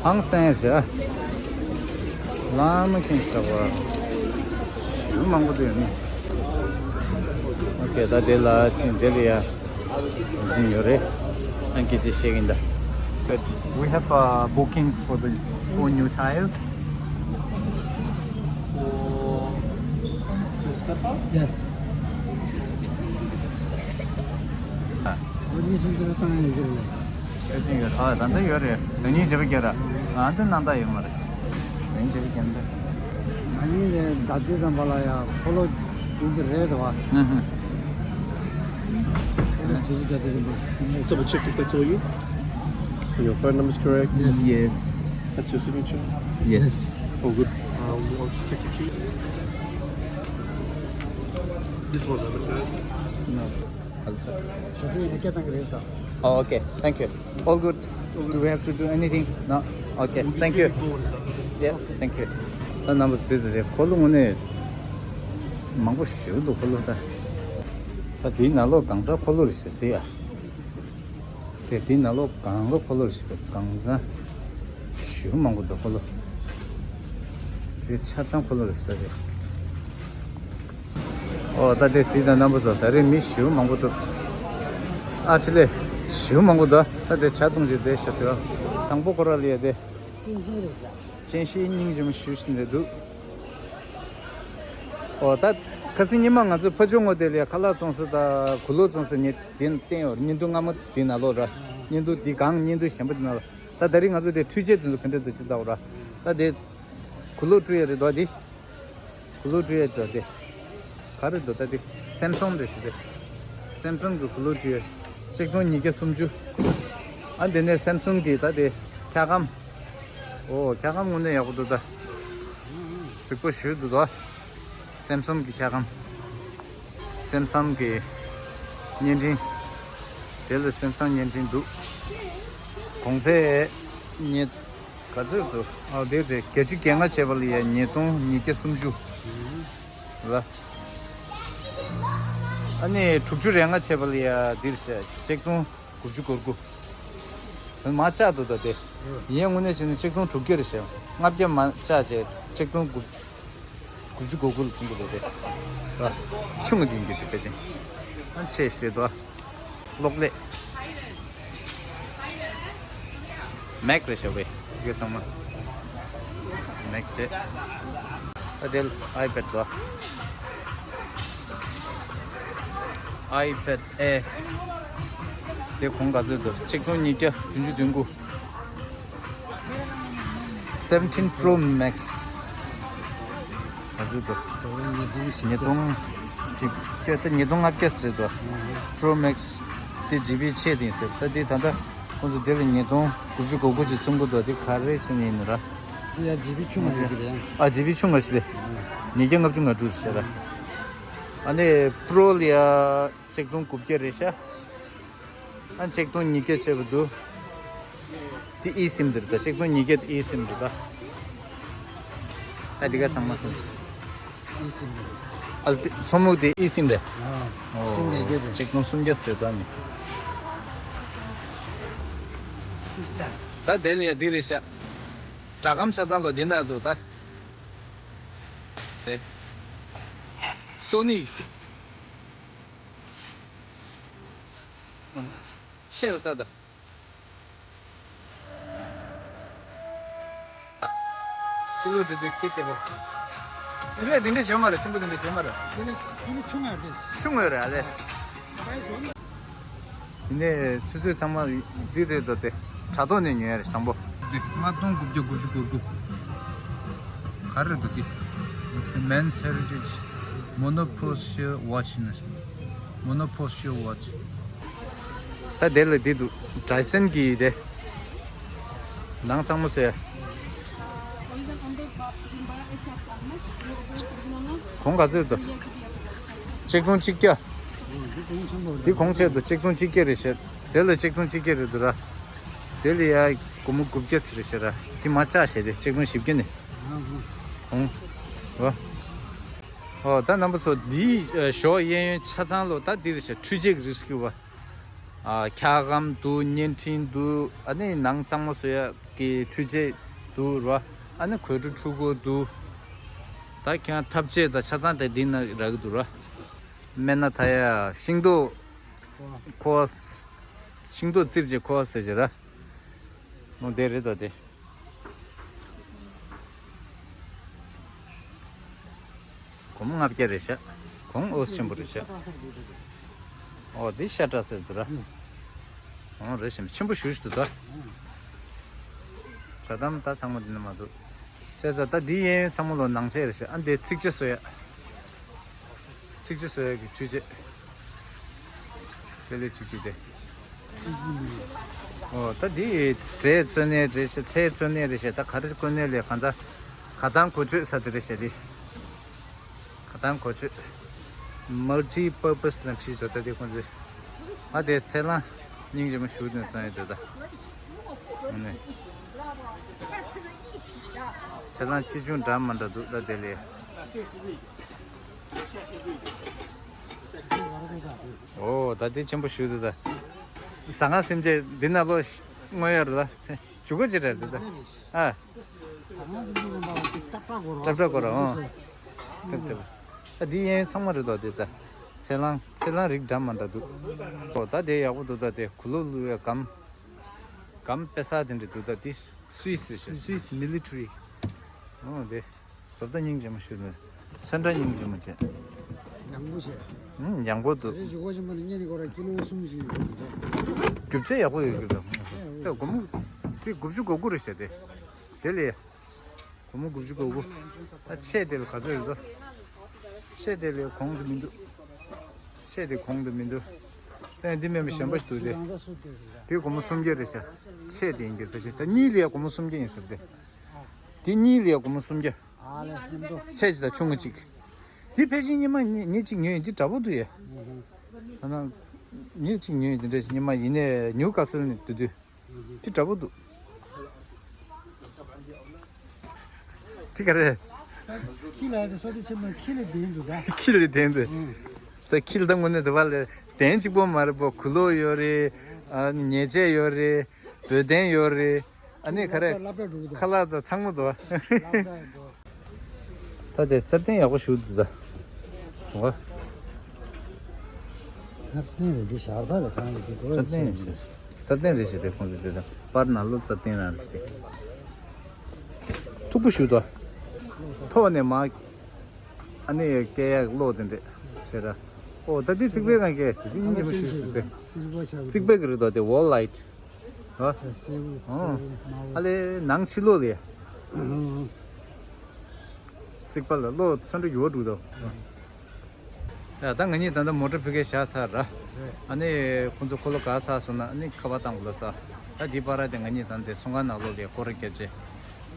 ཧང་སང་ཡ་ཞེ། ལ་མ་ཁེངས་ཤག་པ། ཞེ་མང་པོ་འདུག་ཡ་ནི། ཨོ་ཁེ་ད་དེ་ལ་ཕྱིན་དེ་ལ་ཡ། ཡོད་རེད། ཨང་ཀི་ཅི་བཤད་ཀྱིན་ད། But we have a booking for the four new tires. For, for supper? Yes. ཨ། འོ་ནི་སུམ་ཅུ་ལ་བཏང་ཡོད་ཀྱི་རེད། ཨེ་ཅི་ཡོད། ཨ་ད་ལྟ་ཡོད་རེད། དོན་གཉིས་བྱེད་པ་སྐྱེ་ར། ཨ་འདི་སྣང་དག་ཡོད་མ་རེད། དོན་གཉིས་བྱེད་པ་སྐྱེ་འདི། ང་གཉིས་ལས་ཟླ་དུས་ཙམ་པ་ལ་ཡང་འཁོར་ལོ་ཡིན་གྱི་རེད་དོ། ཨུ་ཧུ། འཁོར་ལོ་བྱེད་ཀྱི་ཟླ་དུས་ཙམ་པ། Let's double check if that's all you. So your phone number's correct? Yes. That's your signature? Yes. All good. Uh, I'll just take a key. This one, the address. No. Khalsa. ཞོགས་ཀས་ཡིན་ན་སྐད་བཏང་གི་རེད་ས། Oh, okay. Thank you. All good. Do we have to do anything? No? Okay. Thank you. Yeah, thank you. ད་རྣམ་པ་ཚོས་དེ་འཁོར་ལོ་དངོས་གནས་མང་པོ་ཞིག་འདུག་འཁོར་ལོ་ད། ད་དེའི་ནང་ལོགས་གང་ཚང་འཁོར་ལོ་རེད་ཟེར་ཟེར་ཡ། དེ་དེའི་ནང་ལོགས་གང་ལོགས་འཁོར་ལོ་རེད་ཟེར་གང་ཚང་ཞེ་པོ་མང་པོ་འདུག་འཁོར་ལོ། དེ་ཆ་ཚང་འཁོར་ལོ་རེད་ཟེར་ད་དེ། ཨོ་ད་དེ་གཟིགས་དང་རྣམ་པ་ཚོ། ད་རེས་མི་ཞེ་པོ་མང་པོ་འདུག་ཨ་ཁྲི་ལེ། ཞེ་པོ་མང་པོ་འདུག་ད་དེ་ཇ་འཐུང་རྒྱུ་དེ་ཤ་དེ་དང་པོ་ཁོ་ར་ལ་ཡ་དེ། ཅན་ཤིང་རེད་ཟ། ཅན་ཤིང་སྙིང་རྗེ་མོ་ཞེ་པོ་ཞིག་འདུག་ཨོ་ད་ཁ་སང་ཉི་མ་ང་ཚོ་ཕ་ཆུ་ངོ་དེ་ལ་ཡ་ཁ་ལག་བཙོང་ས་དང་གུ་ལུ་བཙོང་ས་ནས་དེ་བསྟན་ཡོད་རེད། བརྙན་ཐུང་སྔ་མོ་དེ་ནང་ལོགས་ར། བརྙན་ཐུང་དེ་གང་བརྙན་ཐུང་གཞན་པ་དེ་ནང་ལོགས། ད་ད་རེས་ང་ཚོ་དེ་འཕྲུལ་ཆས་དེ་ཚོ་ག་འདྲ་འདུག་ཅི་ལྟ་བུ་ར། ད་དེ་གུ་ལུ་བཀྲུ་ཡ་རེད་དོ་དེ། གུ་ལུ་བཀྲུ་ཡ་དོ་དེ། ག་རེ་འདུག་ད་དེ་སེམ་སུང་རེད་ཤི་དེ། སེམ་སུང་གི་གུ་ལུ་བཀྲུ་ཡ། ཆིག་སྟོང་ཉིས་བརྒྱ་སུམ་ཅུ། ཨ་འདི་ནས་སེམ་སུང་གི་ད་དེ་འཁྱག་སྒམ། ཨོ་འཁྱག་སྒམ་དངོས་གནས་ཡག་པོ་འདུག་ད། རྫིག་པོ་ཞེ་པོ་འདུག་ད། སེམ་སུང་གི་འཁྱག་སྒམ། སེམས་བཟང་གི་བརྙན་འཕྲིན། དེ་ལ་སེམས་བཟང་བརྙན་འཕྲིན་འདུག་གོང་ཚད་ཉིས། ག་ཚོད་འདུག་ཨ་དེ་རེད། བརྒྱད་ཅུ་གྱ་ལྔ་བྱས་པ་ལ་ཡ་ཉིས་སྟོང་ཉིས་བརྒྱ་སུམ་ཅུ་ལ། ཨ་ནི་དྲུག་ཅུ་རེ་ལྔ་བྱས་པ་ལ་ཡ་འདིར་བྱས་ཆིག་སྟོང་དགུ་བཅུ་གོ་དགུ། དོན་མ་བཅག་འདུག་ད་དེ། ཡིན་དངོས་གནས་བྱས་ན་ཆིག་སྟོང་དྲུག་བརྒྱ་རེད་ཤག་ལྔ་བརྒྱ་མ་བཅག་བྱས་ཆིག་སྟོང་དགུ། དགུ་བཅུ་གོ་དགུ་ལ་ཐོན་གྱི་འདུག་སྟེ། ཆུང་ངུ་དེ་ཡིན་གྱི་འདུག་ཕལ་ཆེར། ཨ་ཆེ་ཞིག་དེ་འདུག་གློག་ཀླད། མེག་རེད་ཤག་པས་དེ་ག་ཚང་མ། མེག་བྱས། ཨ་དེ་ལ་ཨའི་པེད་འདུག་ཨའི་པེད་ཨེ། དེ་གོང་ག་ཚོད་འདུག་ཆིག་སྟོང་ཉིས་བརྒྱ་བདུན་ཅུ་དོན་དགུ། Seventeen Pro Max། ག་ཚོད་འདུག་ཉིས་སྟོང་གཅིག་བརྒྱ་ད་ཉིས་སྟོང་ལྔ་བརྒྱ་ཟེར་འདུག Pro Max། དེ་ཇི་བི་ཆེ་དེ་ཟེར། ད་དེ་ད་ལྟ་ཁོང་ཚོ་དེ་ལ་ཉིས་སྟོང་དགུ་བཅུ་གོ་དགུ་ཅིག་བཙོང་གི་འདུག་དེ་ག་རེ་བྱས་ནས་ཡིན་ནོ་ར། དེ་ཡང་ཇི་བི་ཆུང་བ་ཡོད་ཀྱི་རེད། ཨ་ཇི་བི་ཆུང་བ་ཞིག་རེད། ཉིས་བརྒྱ་ལྔ་བཅུ་ང་དྲུག་ཟེར་ར། ཨ་ནི་པྲོ་ལ་ཡ་ཆིག་སྟོང་དགུ་བརྒྱ་རེད་ཤག་ཨ་ཆིག་སྟོང་ཉིས་བརྒྱ་བྱས་པ་འདུག་དེ་ཨི་སིམ་དེ་རེད་ད། ཆིག་སྟོང་ཉིས་བརྒྱ་དེ་ཨི་སིམ་རེད་ད། ཨ་དེ་ག་ཚང་མ་སོང་། ཨི་སིམ་རེད། ཨ་དེ་མཚོ་སྨུག་དེ་ཨི་སིམ་རེད། ཨ་ཨོ་སིམ་ལས་རྒྱུ་དེ། ཆིག་སྟོང་སུམ་བརྒྱ་ཟེར་ད་ནི། ད་དེ་ལ་ཡ་འདི་རེད་ཤག་སྒྲ་སྒམ་ཆ་ཚང་ལོ་འདི་ན་འདུག་ད། དེ། སོ་ནི། ཤེས་རོགས་ད་ད། ཆུ་ཚོད་དེ་དུས་ཁྱེད་དེ་གོ། དེ་འདྲས་དེ་འདྲས་བྱུང་མ་རེད། ཆེན་པོ་དེ་འདྲས་བྱུང་མ་རེད། དེ་ནི་དེ་ནི་ཆུང་ངུ་རེད། ཆུང་ངུ་རེད་ཨ་ལེ། དེ་ནས་ཆུ་ཚོད་ཚང་མ་འདི་རེད་དོ། དེ་དྲ་ཐོག་ནས་ཉོས་ཡ་རེད་དང་པོ། འདི་ལྔ་སྟོང་དགུ་བརྒྱ་དགུ་བཅུ་གོ་དགུ། ག་རེ་རེད་འདུག་དེ། Men's Heritage Monoposture Watch ནི། Monoposture Watch། ད་དེ་ལ་འདི་འདུག་ཌའི་སན་གྱི་དེ། ནང་ཚང་མ་བཟོས། གོང་ག་ཚོད་འདུག་ཆིག་སྟོང་གཅིག་བརྒྱ། འདི་གོང་ཆེ་འདུག་ཆིག་སྟོང་གཅིག་བརྒྱ་རེད་ཤག་དེ་ལ་ཆིག་སྟོང་གཅིག་བརྒྱ་རེད་འདུག་ར། དེ་ལ་ཡ་སྒོར་མོ་དགུ་བརྒྱ་ཙམ་རེད་ཤག་ར། དེ་མ་བཅག་བྱས་ཏེ་ཆིག་སྟོང་བཞི་བརྒྱ་ནས། གོང་། ཨོ། ཨོ་ད་རྣམ་པ་ཚོ་འདིའི་ཨ་ཞོགས་གཡས་གཡོན་ཆ་ཚང་ལོ་ད་འདི་རེད་ཤག་འཕྲུལ་ཆས་ཀྱི་རིགས་སུ་གྱུར་པ། ཨ་འཁྱག་སྒམ་འདུག་བརྙན་འཕྲིན་འདུག་ཨ་ནི་ནང་གཙང་མ་བཟོ་ཡ་གི་འཕྲུལ་ཆས་འདུག་ར། ཨ་ནི་གོས་འཁྲུ་འཁྲུ་གོ་འདུག་ད་ཁྱེད་རང་ཐབ་ཆས་དང་ཆ་ཚང་དེ་འདི་ན་རག་གི་འདུག་ར། སྨན་སྣ་མཐའ་ཡས་ཤིང་ཏོག་ཁོ། ཤིང་ཏོག་བཙིར་བྱས་ཁོ་ཟེར་གྱི་ར། མོ་དེ་རེད་དོ་དེ། གོང་ལྔ་བརྒྱ་རེད་ཤག་གོང་ཨོ་ཆེན་པོ་རེད་ཤག་ཨོ་འདི་ཤ་ཀྲ་ཟེར་འདུག་ར། ཨོ་རེད་ཤག་ཆེན་པོ་ཞུ་ཞུ་འདུག་ད། ཇ་དམ་ད་ཚང་མ་འདི་ན་མ་འདུག་ཚེ་ཚ་ད་འདི་གཡས་གཡོན་ཚང་མ་ལོ་ནང་ཆས་རེད་ཤག་ཨ་འདི་ཚིགས་ཆ་བཟོ་ཡ། ཚིགས་ཆ་བཟོ་ཡ་གི་འཕྲུལ་ཆས། དེ་ལས་གཅིག་གྱུར་དེ། ཨོ་ད་འདི་འབྲས་བཙོས་ནས་རེད་ཤག་ཚལ་བཙོས་ནས་རེད་ཤག་ད་ག་རེ་བཀོལ་ནས་ལས་གང་ལྟར་ག་དང་གོ་ཆོད་ས་དེ་རེད་ཤག་འདི། ག་དང་གོ་ཆོད། Multi purpose ལ་ཁྲིད་དོ་ད་དེ་ཁོང་ཚོས། ཨ་དེ་ཚལ་སླང་སྙིང་རྗེ་མོ་ཞུ་ནས་བཙོང་ཡོད་དོ་ད། ཨ་ནི། ཚལ་སླང་ཆེ་ཆུང་འདྲ་མི་འདྲ་འདུག་ད་དེ་ལས། ཨོ་ད་དེ་ཆེན་པོ་ཞུ་འདུག་ད། ཟ་ཁང་སེམས་ཅན་འདི་ན་ལོ་དངོས་ཡོད་རེད་ལ། ཇུ་གོ་ཅི་རེད་འདི་ད། ཨ། ཏྲབ་ཏྲབ་གོ་ར་ཨོ། ཏྲབ་ཏྲབ། ཨ་འདི་ཡན་ཚང་མ་རེད་དོ་དེ་ད། ཚལ་སླང་ཚལ་སླང་རིགས་འདྲ་མི་འདྲ་འདུག་ཨོ་ད་དེ་ཡག་པོ་འདུག་ད་དེ་གུ་ལུ་ལུ་ཡ་སྒམ། སྒམ་དཔེ་ས་དེ་འདྲ་འདུག་ད་དེ་སུད་སི་རེད་ཤག་སུད་སི་མི་ལི་ཊ་རི། ཨོ་དེ། བཟོ་ལྟ་སྙིང་རྗེ་མོ་ཞིག་ནས། སེམས་ཁྲལ་སྙིང་རྗེ་མོ་བྱས། ཡང་པོ་བྱས། ཨུམ་ཡང་པོ་འདུག་རེ་ཇུ་གོ་ཆེན་པོ་ནི་ཉེ་ནི་ཁོ་ར་ཀི་ལོ་གསུམ་ཞིག་ཡོད་རེད། རྒྱུ་ཆ་ཡག་པོ་ཡོད་ཀྱི་རེད། དེ་སྒོར་མོ་དེ་དགུ་བཅུ་གོ་དགུ་རེད་ཤག་དེ། དེ་ལས་སྒོར་མོ་དགུ་བཅུ་གོ་དགུ། ད་ཆས་དེ་ལ་ག་ཚོད་རེད་དོ། ཆས་དེ་ལས་གོང་དུ་མི་འདུག་ཆས་དེ་གོང་དུ་མི་འདུག་ད་འདི་མིན་པ་གཞན་པ་ཞིག་འདུག་དེ། དེ་སྒོར་མོ་སུམ་བརྒྱ་རེད་ཤག་ཆས་དེ་ཡིན་གྱི་རེད་ཤག་ད་གཉིས་ལས་སྒོར་མོ་སུམ་བརྒྱ་ཡིན་ཟེར་དེ། དེ་གཉིས་ལས་སྒོར་མོ་སུམ་བརྒྱ། ཆས་ཅིག་དང་ཆུང་ངུ་གཅིག་འདི་ཕལ་ཆེར་ཉི་མ་ཉི་ཉི་གཅིག་ཉོས་ཡིན། འདི་འདྲ་པོ་འདུག་ཡ། ཨ་ན། ཉི་གཅིག་ཉོས་ཡིན། འདི་འདྲ་ཞིག་ཉི་མ་ཡིན་ནས་ཉུ་ཀ་སིལ་ནས་འདུག་དུས། འདི་འདྲ་པོ་འདུག་འདི་ག་རེ། ཁྱི་ལ་དེ་སོ་དེ་ཆེན་མོ་ཁྱི་ལ་དེ་འདུག་ག་ཁྱི་ལ་དེ་འདུག་ད་ཁྱི་ལ་ད་དངོས་གནས་དུ་བ་ལས་དན་གཅིག་པོ་མ་རེད་པོ། གུ་ལོ་ཡོད་རེད། ཨ་ནི་ཉེས་ཆད་ཡོད་རེད། བོད་དན་ཡོད་རེད། ཨ་ནི་ག་རེ། སློབ་གྲྭ་འགྲོ་གི་འདུག་ཁ་ལག་དང་ཚང་མ་འདུག་ད་དེ་རྩ་བརྟན་ཡག་པོ་ཞུགས་འདུག་ད། འོ། རྩ་བརྟན་རེད། འདི་ཞག་ཚ་རེད། གང་ཡིན་འདི་གོ་རྩ་བརྟན་རེད་ཟེར། རྩ་བརྟན་རེད་ཟེར། དེ་ཁོང་ཚོ་དེ་དང་པར་ནང་ལོགས་རྩ་བརྟན་རང་རེད་དེ། མཐུག་པོ་ཞུགས་འདུག་ཐོག་ནས་མ། ཨ་ནི་སྐད་ཡག་ཀློག་དེ་འདྲས་བྱས་ར། ཨོ་ད་འདི་རྩིག་པའི་སྒང་སྐད་ཞིག་འདི་སྙིང་རྗེ་མོ་ཞིག་ཞུགས་དེ། རྩིག་པའི་གི་རེད་དོ་དེ། ཝོལ་ལའིཊ། ཨ། སེའུ། ཨོ། སེའུ་དམར་པོ། ཨ་ལེ་ནང་ཕྱི་ལོགས་ལ། རྩིག་པ་ལ་ལོ་ཚོན་ཁྲ་ཡོད་འདུག་དོ། ཡ་ད་ང་གཉིས་ད་ལྟ་མོ་ཊ་ཕ་གིར་བཞག་ཚར་ར། རེད། ཨ་ནི་ཁོང་ཚོ་འཁོར་ལོ་ག་ཚར་སོང་ན་ཨ་ནི་ཁ་པར་བཏང་དགོས་ལ་ས། ད་འདི་པར་དེ་ང་གཉིས་ད་ལྟ་ཚོང་ཁང་ནང་ལོགས་ལ་སྐོར་ར་བརྒྱབ་བྱས།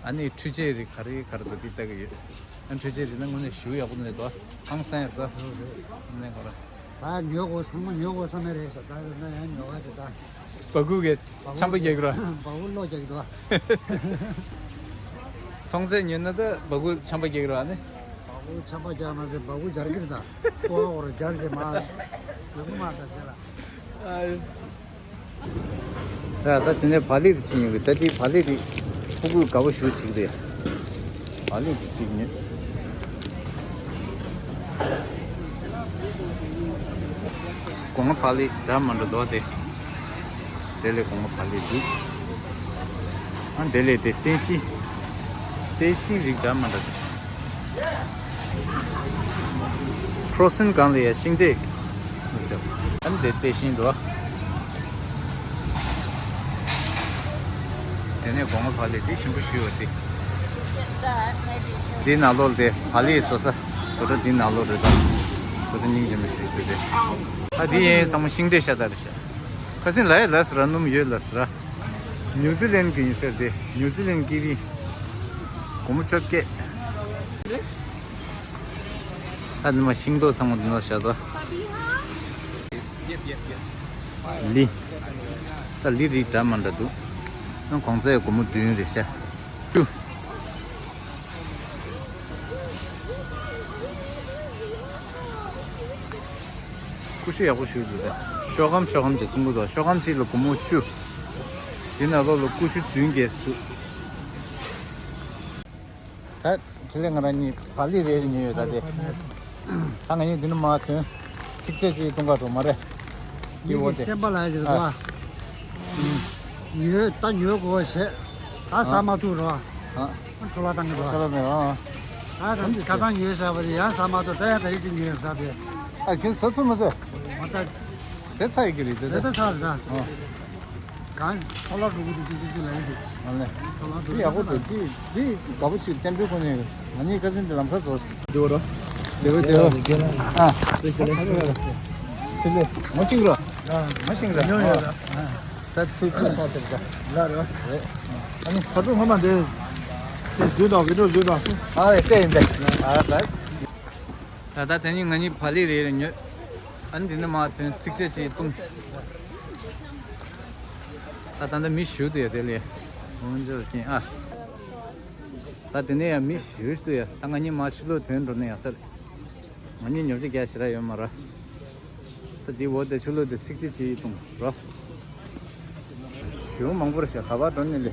ཨ་ནི་འཕྲུལ་ཆས་རིགས་ག་རེ་ག་རེ་འདུག་འདི་ལྟ་གི་ཡོད། ཨ་འཕྲུལ་ཆས་རིགས་ན་དངོས་གནས་ཞེ་པོ་ཡག་པོ་འདུག་ལ། ཧང་སང་ཡག་པོ་འདུག་ལ། ཨ་ནི་ཁོ་ར། ད་ཉོ་དགོས། ཚང་མ་ཉོ་དགོས་བསམ་ནི་རེད་ཤག་ད་ཡོད་ན་ཡང་ཉོ་ག་ཅིག་ད། སྦ་ཁུག་གི་ཆམ་པ་རྒྱག་གི་ར། སྦ་ཁུག་གློག་རྒྱག་གི་འདུག་མཐོང་ཚད་ཉོས་ན་ད་སྦ་ཁུག་ཆམ་པ་རྒྱག་གི་ར་ཨ་ནི། སྦ་ཁུག་ཆམ་པ་རྒྱག་མ་ཟད་སྦ་ཁུག་སྦྱར་གི་རེད་ད། ཀོ་བ་འོར་སྦྱར་ཟེར་མ། ཡོང་གི་མ་ད་ཟེར་ལ། ཨ། ད་ད་དེ་ནས་བག་ལེབ་དེ་ཕྱིན་ཡོང་གི། ད་དེ་བག་ལེབ་དེ་ཕྲུ་གུས་དགའ་པོ་ཞེ་པོ་བྱེད་ཀྱི་རེད། བག་ལེབ་དེ་ཅིག་ཉོས། སྒོ་ང་བག་ལེབ་འདྲ་མི་འདྲ་འདུག་དེ། དེ་ལས་སྒོ་ང་བག་ལེབ་འདུག་ཨ་དེ་ལས་དེ་རྟེན་ཤིང་། རྟེན་ཤིང་རིགས་འདྲ་མི་འདྲ་འདུག་ཁྲོ་སན་སྒང་ལ་ཡ་ཤིང་འབྲས། ཨ་ནི་དེ་རྟེན་ཤིང་འདུག་དེ་ནས་སྒོ་ང་བག་ལེབ་དེ་ཞིམ་པོ་ཞེ་པོ་ཡོད་དེ། འདི་ནང་ལོགས་དེ་བག་ལེབ་བཟོ་ས། བཟོ་གྲྭ་འདི་ནང་ལོགས་རེད་ད། བཟོ་གྲྭ་སྙིང་རྗེ་མོ་ཞིག་འདུག་དེ། ད་འདི་ཡིན་ཚང་མ་ཤིང་འབྲས་ཤ་སྟག་རེད་ཤག་ཁ་སང་ལ་ཡ་ལ་ཟེར་ར། སྣུམ་ཡོད་ལ་ཟེར་ར། ཉུ་ཛི་ལན་གི་ཡིན་ཟེར་དེ། ཉུ་ཛི་ལན་ཀི་ཝི། སྒོར་མོ་བཅོ་བརྒྱད། ད་ནི་མ་ཤིང་ཏོག་ཚང་མ་འདི་ནང་བཞག་དོ། ལི། ད་ལི་རིགས་འདྲ་མི་འདྲ་འདུག་ཨ་གོང་ཚད་སྒོར་མོ་བདུན་རེད་ཤག་བཅུ། ཀུ་ཤུ་ཡག་པོ་ཞིག་འདུག་ད། ཤོག་སྒམ་ཤོག་སྒམ་གྱི་བཙུན་པོ་དང་། ཤོག་སྒམ་གཅིག་ལ་སྒོར་མོ་བཅུ། དེ་ནང་ལོགས་ལ་ཀུ་ཤུ་བདུན་བརྒྱད་ཚུད། ད་དེ་ལས་ང་རང་གཉིས་བག་ལེབ་རེ་རེ་ཉོས་ཡོད་ད་དེ། ད་ང་གཉིས་འདི་ནས་མར་ཐོན། ཚིགས་བཅད་ཅིག་བཏུང་ག་འགྲོ་མ་རེད། དེ་འོ་དེ། སེམས་པ་ལ་ཡ་ཅིག་རེད་ཨ། ད། ཉོས་ད་ཉོས་དགོས་བྱས། ད་ཟ་མ་ཐུབ་རོགས། ཨ། འཕྲོ་བརླག་བཏང་གི་འདུག་ཁ་ལག་ནས་ཨ། ད་ད་ཁ་སང་ཉོས་བཞག་པ་རེད། ཡང་ཟ་མ་ཐུབ། ད་ཡང་ད་རེས་ཅིག་ཉོས་ཟ་དེ། ཨ་ཁྱོད་ཟ་ཐུབ་མ་ཟ། མ་ད། ཟས་ཚར་ཡོད་ཀྱི་རེད་དེ་ད། ཟས་ད་ཚར་རེད་ད། ཨ། གང་འཕྲོ་བརླག་འགྲོ་གི་འདུག་ཅིག་ཅིག་ཅིག་ལབ་ཡོད་དེ། ཨ་ལེ། འཕྲོ་བརླག་འགྲོ་དེ་ཡག་པོ་འདུག་དེ་དེ་དགའ་པོ་བྱེད། བསྟན་འགྲོའི་སྒོ་ནས་ང་གཉིས་ཁ་སང་དེ་ལམ་སང་ཚོ། དེ་བོ་རོ། དེ་བོ་དེ་བོ། ཨ། ཚེ་ལེ། ངོ་ཤིང་རོ། ཨ། ངོ་ཤིང་རོ། ཉོ་ཡོད་ད། ཨ། ད་ཚུར་ཚུར་སོང་ཟེར་ད། ལ་རེད། རེད། ཨ་ནི་ད་དུང་སྔོན་མ་འདི། དེ་བདུན་དང་གི་འགྲོ་བདུན་དང་། ཨ་ལེ་དེ་ཡིན་ད། ཨ་ད། ད་ལྟ་དེ་ནི་ང་གཉིས་བག་ལེབ་རེ་རེ་ཉོས། ཨ་ནི་འདི་ནས་མར་ཐོན། ཚིགས་བཅད་ཅིག་བཏུང་། ད་ད་ལྟ་མི་ཞུ་འདུག་ཡ་དེ་ལས། འོན་ཅོག་ཅན་ཨ། ད་དེ་ནས་ཡང་མི་ཞུ་འདུག་ཡ། ད་ང་གཉིས་མར་ཕྱི་ལོགས་ཐོན་འགྲོ་ན་ཡག་ས་རེད། ང་གཉིས་ཉོ་ཆ་རྒྱག་ཞེ་དྲག་ཡོད་མ་རེད། ད་འདི་འོ་དེ་ཕྱི་ལོགས་དེ་ཚིགས་བཅད་ཅིག་བཏུང་རོ། ཞེ་པོ་མང་པོ་རེད་ཤག་ག་པར་འགྲོ་ནི་ལེ།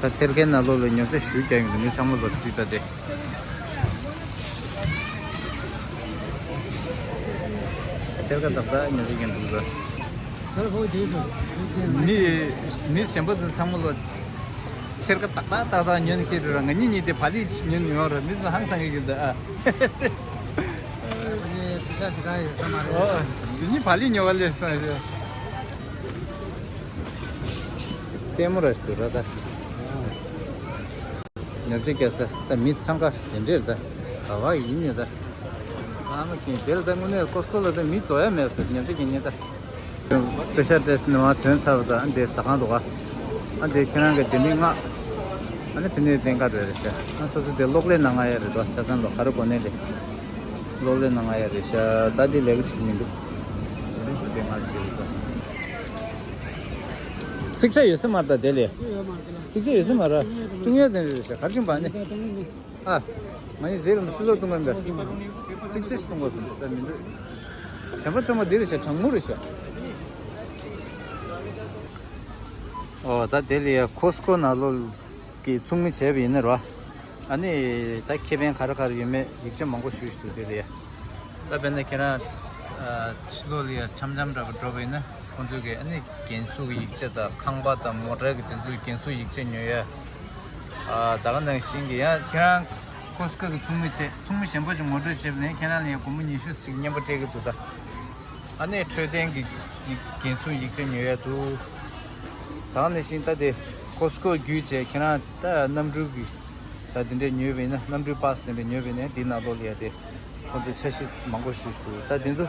ད་ཐེར་ཀའི་ནང་ལོགས་ལ་ཉོ་ཆ་ཞེ་པོ་རྒྱག་གི་འདུག་མི་ཚང་མ་ལོག་སྲིད་པ་དེ། ཐེར་ཀ་ཏག་ཏག་ཉོ་ཆ་རྒྱག་གི་འདུག་ག་མི་མི་གཞན་པ་དེ་ཚང་མ་ལོག་ཐེར་ཀ་ཏག་ཏག་ཏག་ཏག་ཉོ་ནི་ཁྱེར་ར། ང་གཉིས་གཉིས་དེ་བག་ལེབ་ཅིག་ཉོ་ནི་ཡོང་ར། མི་ཚོ་ཧང་སང་གི་ཡོད་ད་ཨ། ངས་པེ་ཤ་ཞེ་དྲག་ཡོད་ས་མ་རེད། ཨོ། འདི་གཉིས་བག་ལེབ་ཉོ་བ་ལེར་སོང་ཞེས། ལྟད་མོ་ར་ཞིག་འདུག་ར་ད། ཉོ་ཆ་རྒྱག་ས་ད་མི་འཚང་ཁ་དེ་འདྲས་ད། ག་བ་ཡིན་ནི་ད། ཨ་མ་ཁྱེད་དེ་ལ་ད་དངོས་གནས་ཀོ་སི་ཀོ་ལ་ད་མི་འཛོམས་ཡ་མེད་ས། ཉོ་ཆ་རྒྱག་ཉེ་ད། པེ་ཤ་ཏྲེས་ནི་བ་ཐོན་ཚར་བ་དང་འདི་ཟ་ཁང་འདུག་ག་ཨ་འདི་ཁྱེད་རང་གི་ལྡེ་མིག་ལྔ། ཨ་ནི་ཕི་ནས་ལྡན་ག་རེད་རེད་ཤག་ཨ་སོ་སོ་དེ་གློག་ཀླད་ནང་ང་ཡ་རེད་དོ། ཆ་ཚང་ལོ་ག་རེ་གོ་གནས་རེད། གློག་ཀླད་ནང་ང་ཡ་རེད་ཤག་ད་འདི་ལས་ཀ་ཞིག་མི་འདུག་འདི་ང་ཞིག་རེད་དོ། ཚིག་ཆ་ཡོད་ས་མ་རེད་ད་དེ་ལས། ཚིག་ཆ་ཡོད་ས་མ་རེད། ཏུང་ཡོད་དེ་རེད་ཤག་ག་རེ་བྱུང་བ་ནི། ཨ། ང་ཡི་རྗེས་ལ་མི་ཤི་ལོ་གཏོང་གི་མེད། ཚིག་ཆ་ཞིག་གཏོང་དགོས་སམ་ཟེར་མི་འདུག་གཞན་པ་ཚང་མ་འདི་རེད་ཤག་གྲང་མོ་རེད་ཤག་ཨོ་ད་དེ་ལ་ཡ་ཁོ་སི་ཀོ་ནང་ལོགས་ཀྱི་ཚོགས་མི་བྱས་པ་ཡིན་ན་རོ། ཨ་ནི་ད་ཁེ་ཕན་ག་རེ་ག་རེ་ཡོད་མེད་ཡིག་ཆ་མང་པོ་ཞིག་འདུག་དེ་ལ་ཡ། ད་དཔེར་ན་ཁྱེད་རང་ཕྱི་ལོགས་ལ་ཡ་འཆམ་འཆམ་འདྲ་པོ་འགྲོ་བ་ཡིན་ན་ཁོང་ཚོས་ཀྱི་ཨ་ནི་རྒན་གསོ་གི་ཡིག་ཆ་དང་ཁང་པ་དང་མོ་ཊ་གི་དེ་ཚོའི་རྒན་གསོ་ཡིག་ཆ་ཉོ་ཡ། ཨ་ད་ག་ནང་བཞིན་གྱི་ཡང་ཁྱེད་རང་ཁོ་སི་ཀོ་གི་ཚོགས་མི་བྱས། ཚོགས་མི་གཞན་པ་ཅིག་ངོ་སྤྲོད་བྱས་པ་ནས་ཁྱེད་རང་ལ་ཡང་སྒོར་མོ་ཉི་ཤུ་ཞིག་རྔན་པ་སྤྲད་ཀྱི་འདུག་ད་ཨ་ནི་འཕྲོད་བསྟེན་གྱི་ཡིག་རྒན་གསོ་ཡིག་ཆ་ཉོ་ཡ་འདུག་ད་ག་ནང་བཞིན་ད་དེ་ཁོ་སི་ཀོ་བརྒྱུད་བྱས་ཁྱེད་རང་ད་གནམ་གྲུ་གི་ད་དེ་འདྲས་ཉོས་པ་ཡིན་ན། གནམ་གྲུའི་པ་སི་དེ་འདྲས་ཉོས་པ་ཡིན་ན་དེའི་ནང་ལོགས་ལ་ཡ་དེ་ཁོང་ཚོས་འཆར་གཞི་མང་པོ་ཞིག་འདུག་ད་དེ་ཚོ་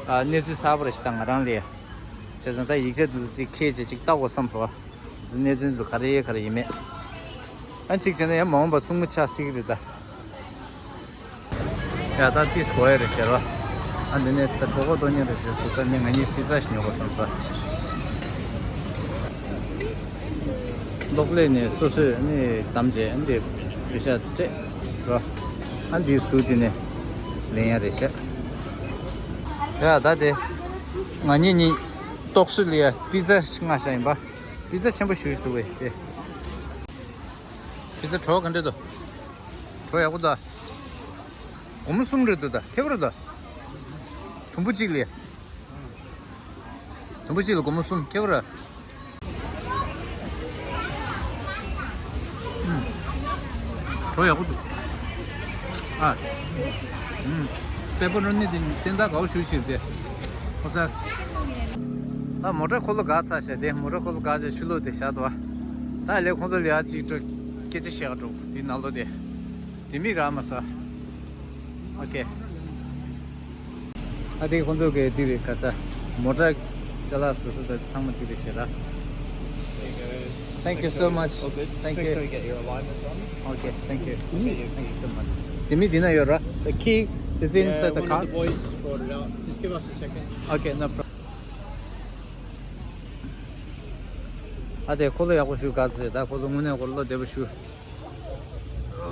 ཨ་གནས་ཚུལ་གསར་པ་རེད་ཤག་ད་ང་རང་ལ་ཡ། བྱས་ཙང་ད་ཡིག་ཆ་དེ་ཚོ་ཅིག་འཁྱེར་བྱས་ཅིག་ལྟ་དགོས་བསམ་སོང་། གནད་དོན་ཚོ་ག་རེ་ག་རེ་ཡིན་མེད། ཨ་གཅིག་བྱས་ན་ཡང་མ་འོངས་པ་ཚོགས་མི་ཆགས་སྲིད་ཀྱི་རེད་ད། ཡ་ད་ཏིས་གོ་ཡ་རེད་ཤག་རོ། ཨ་འདི་ནས་ད་གྲོད་ཁོག་ལྟོགས་མཁན་རེད་དེ་སུ་ད་ནི་ང་གཉིས་པི་ཛ་ཞིག་ཉོ་དགོས་བསམ་ས། གློག་ཀླད་ནས་སོ་སོས་ནི་བདམས་བྱས་ཨ་འདི་པི་ཤ་སྤྲད་རོ། ཨ་འདི་ཟུར་དེ་ནས་ལེན་ཡ་རེད་ཤག་ཡ་ད་དེ་ང་གཉིས་གཉིས་ཏོག་སུ་ལ་ཡ་པི་ཛ་ཞིག་མངགས་བཞག་ཡིན་པ། པི་ཛ་ཆེན་པོ་ཞེ་པོ་ཅིག་འདུག་པས་དེ། པི་ཛ་གྲོ་ག་འདྲ་འདུག་གྲོ་ཡག་པོ་འདུག་སྒོར་མོ་གསུམ་རེད་འདུག་ད་ཁེ་པོ་རེད་འདུག་དུམ་བུ་གཅིག་ལས། དུམ་བུ་གཅིག་ལ་སྒོར་མོ་གསུམ། ཁེ་པོ་རེད། ཨུམ། གྲོ་ཡག་པོ་འདུག་ཨ། ཨུམ། པེ་པ་རོ་ནི་དེ་བསྟན་བདག་དགའ་པོ་ཞེ་པོ་ཅིག་རེད་དེ། ཨོ་ཙི། ད་མོ་ཊ་འཁོར་ལོ་བཀག་ཚར་ཤག་དེ་མོ་ཊ་འཁོར་ལོ་བཀག་བྱས་ཕྱི་ལོགས་དེ་བཞག་འདུག་ད་ལས་ཁོང་ཚོ་ལ་ཡ་གཅིག་འགྲོ་སྐད་ཆ་བཤད་ག་འགྲོ་དེ་ནང་ལོགས་དེ། དེ་མིག་རག་མ་སོང་། ཨོ་ཁེ། ཨ་དེ་ཁོང་ཚོ་གི་དེ་རེད་ག་ས། མོ་ཊ་ཅ་ལག་སོ་སོ་དང་ཚང་མ་དེ་རེད་ཤག་ར། Thank you so much. Okay, thank you. Make sure you get your alignment on. Okay, thank you. Thank you so much. དེ་མིག་དེ་ན་ཡོད་ར། The key is inside the car. Yeah, one of the boys just brought it out. Just give us a second. Okay, no problem. ཨ་དེ་འཁོར་ལོ་ཡག་པོ་ཞིག་བཀག་ཚར། ད་འཁོར་ལོ་དངོས་གནས་འཁོར་ལོ་བདེ་པོ་ཞིག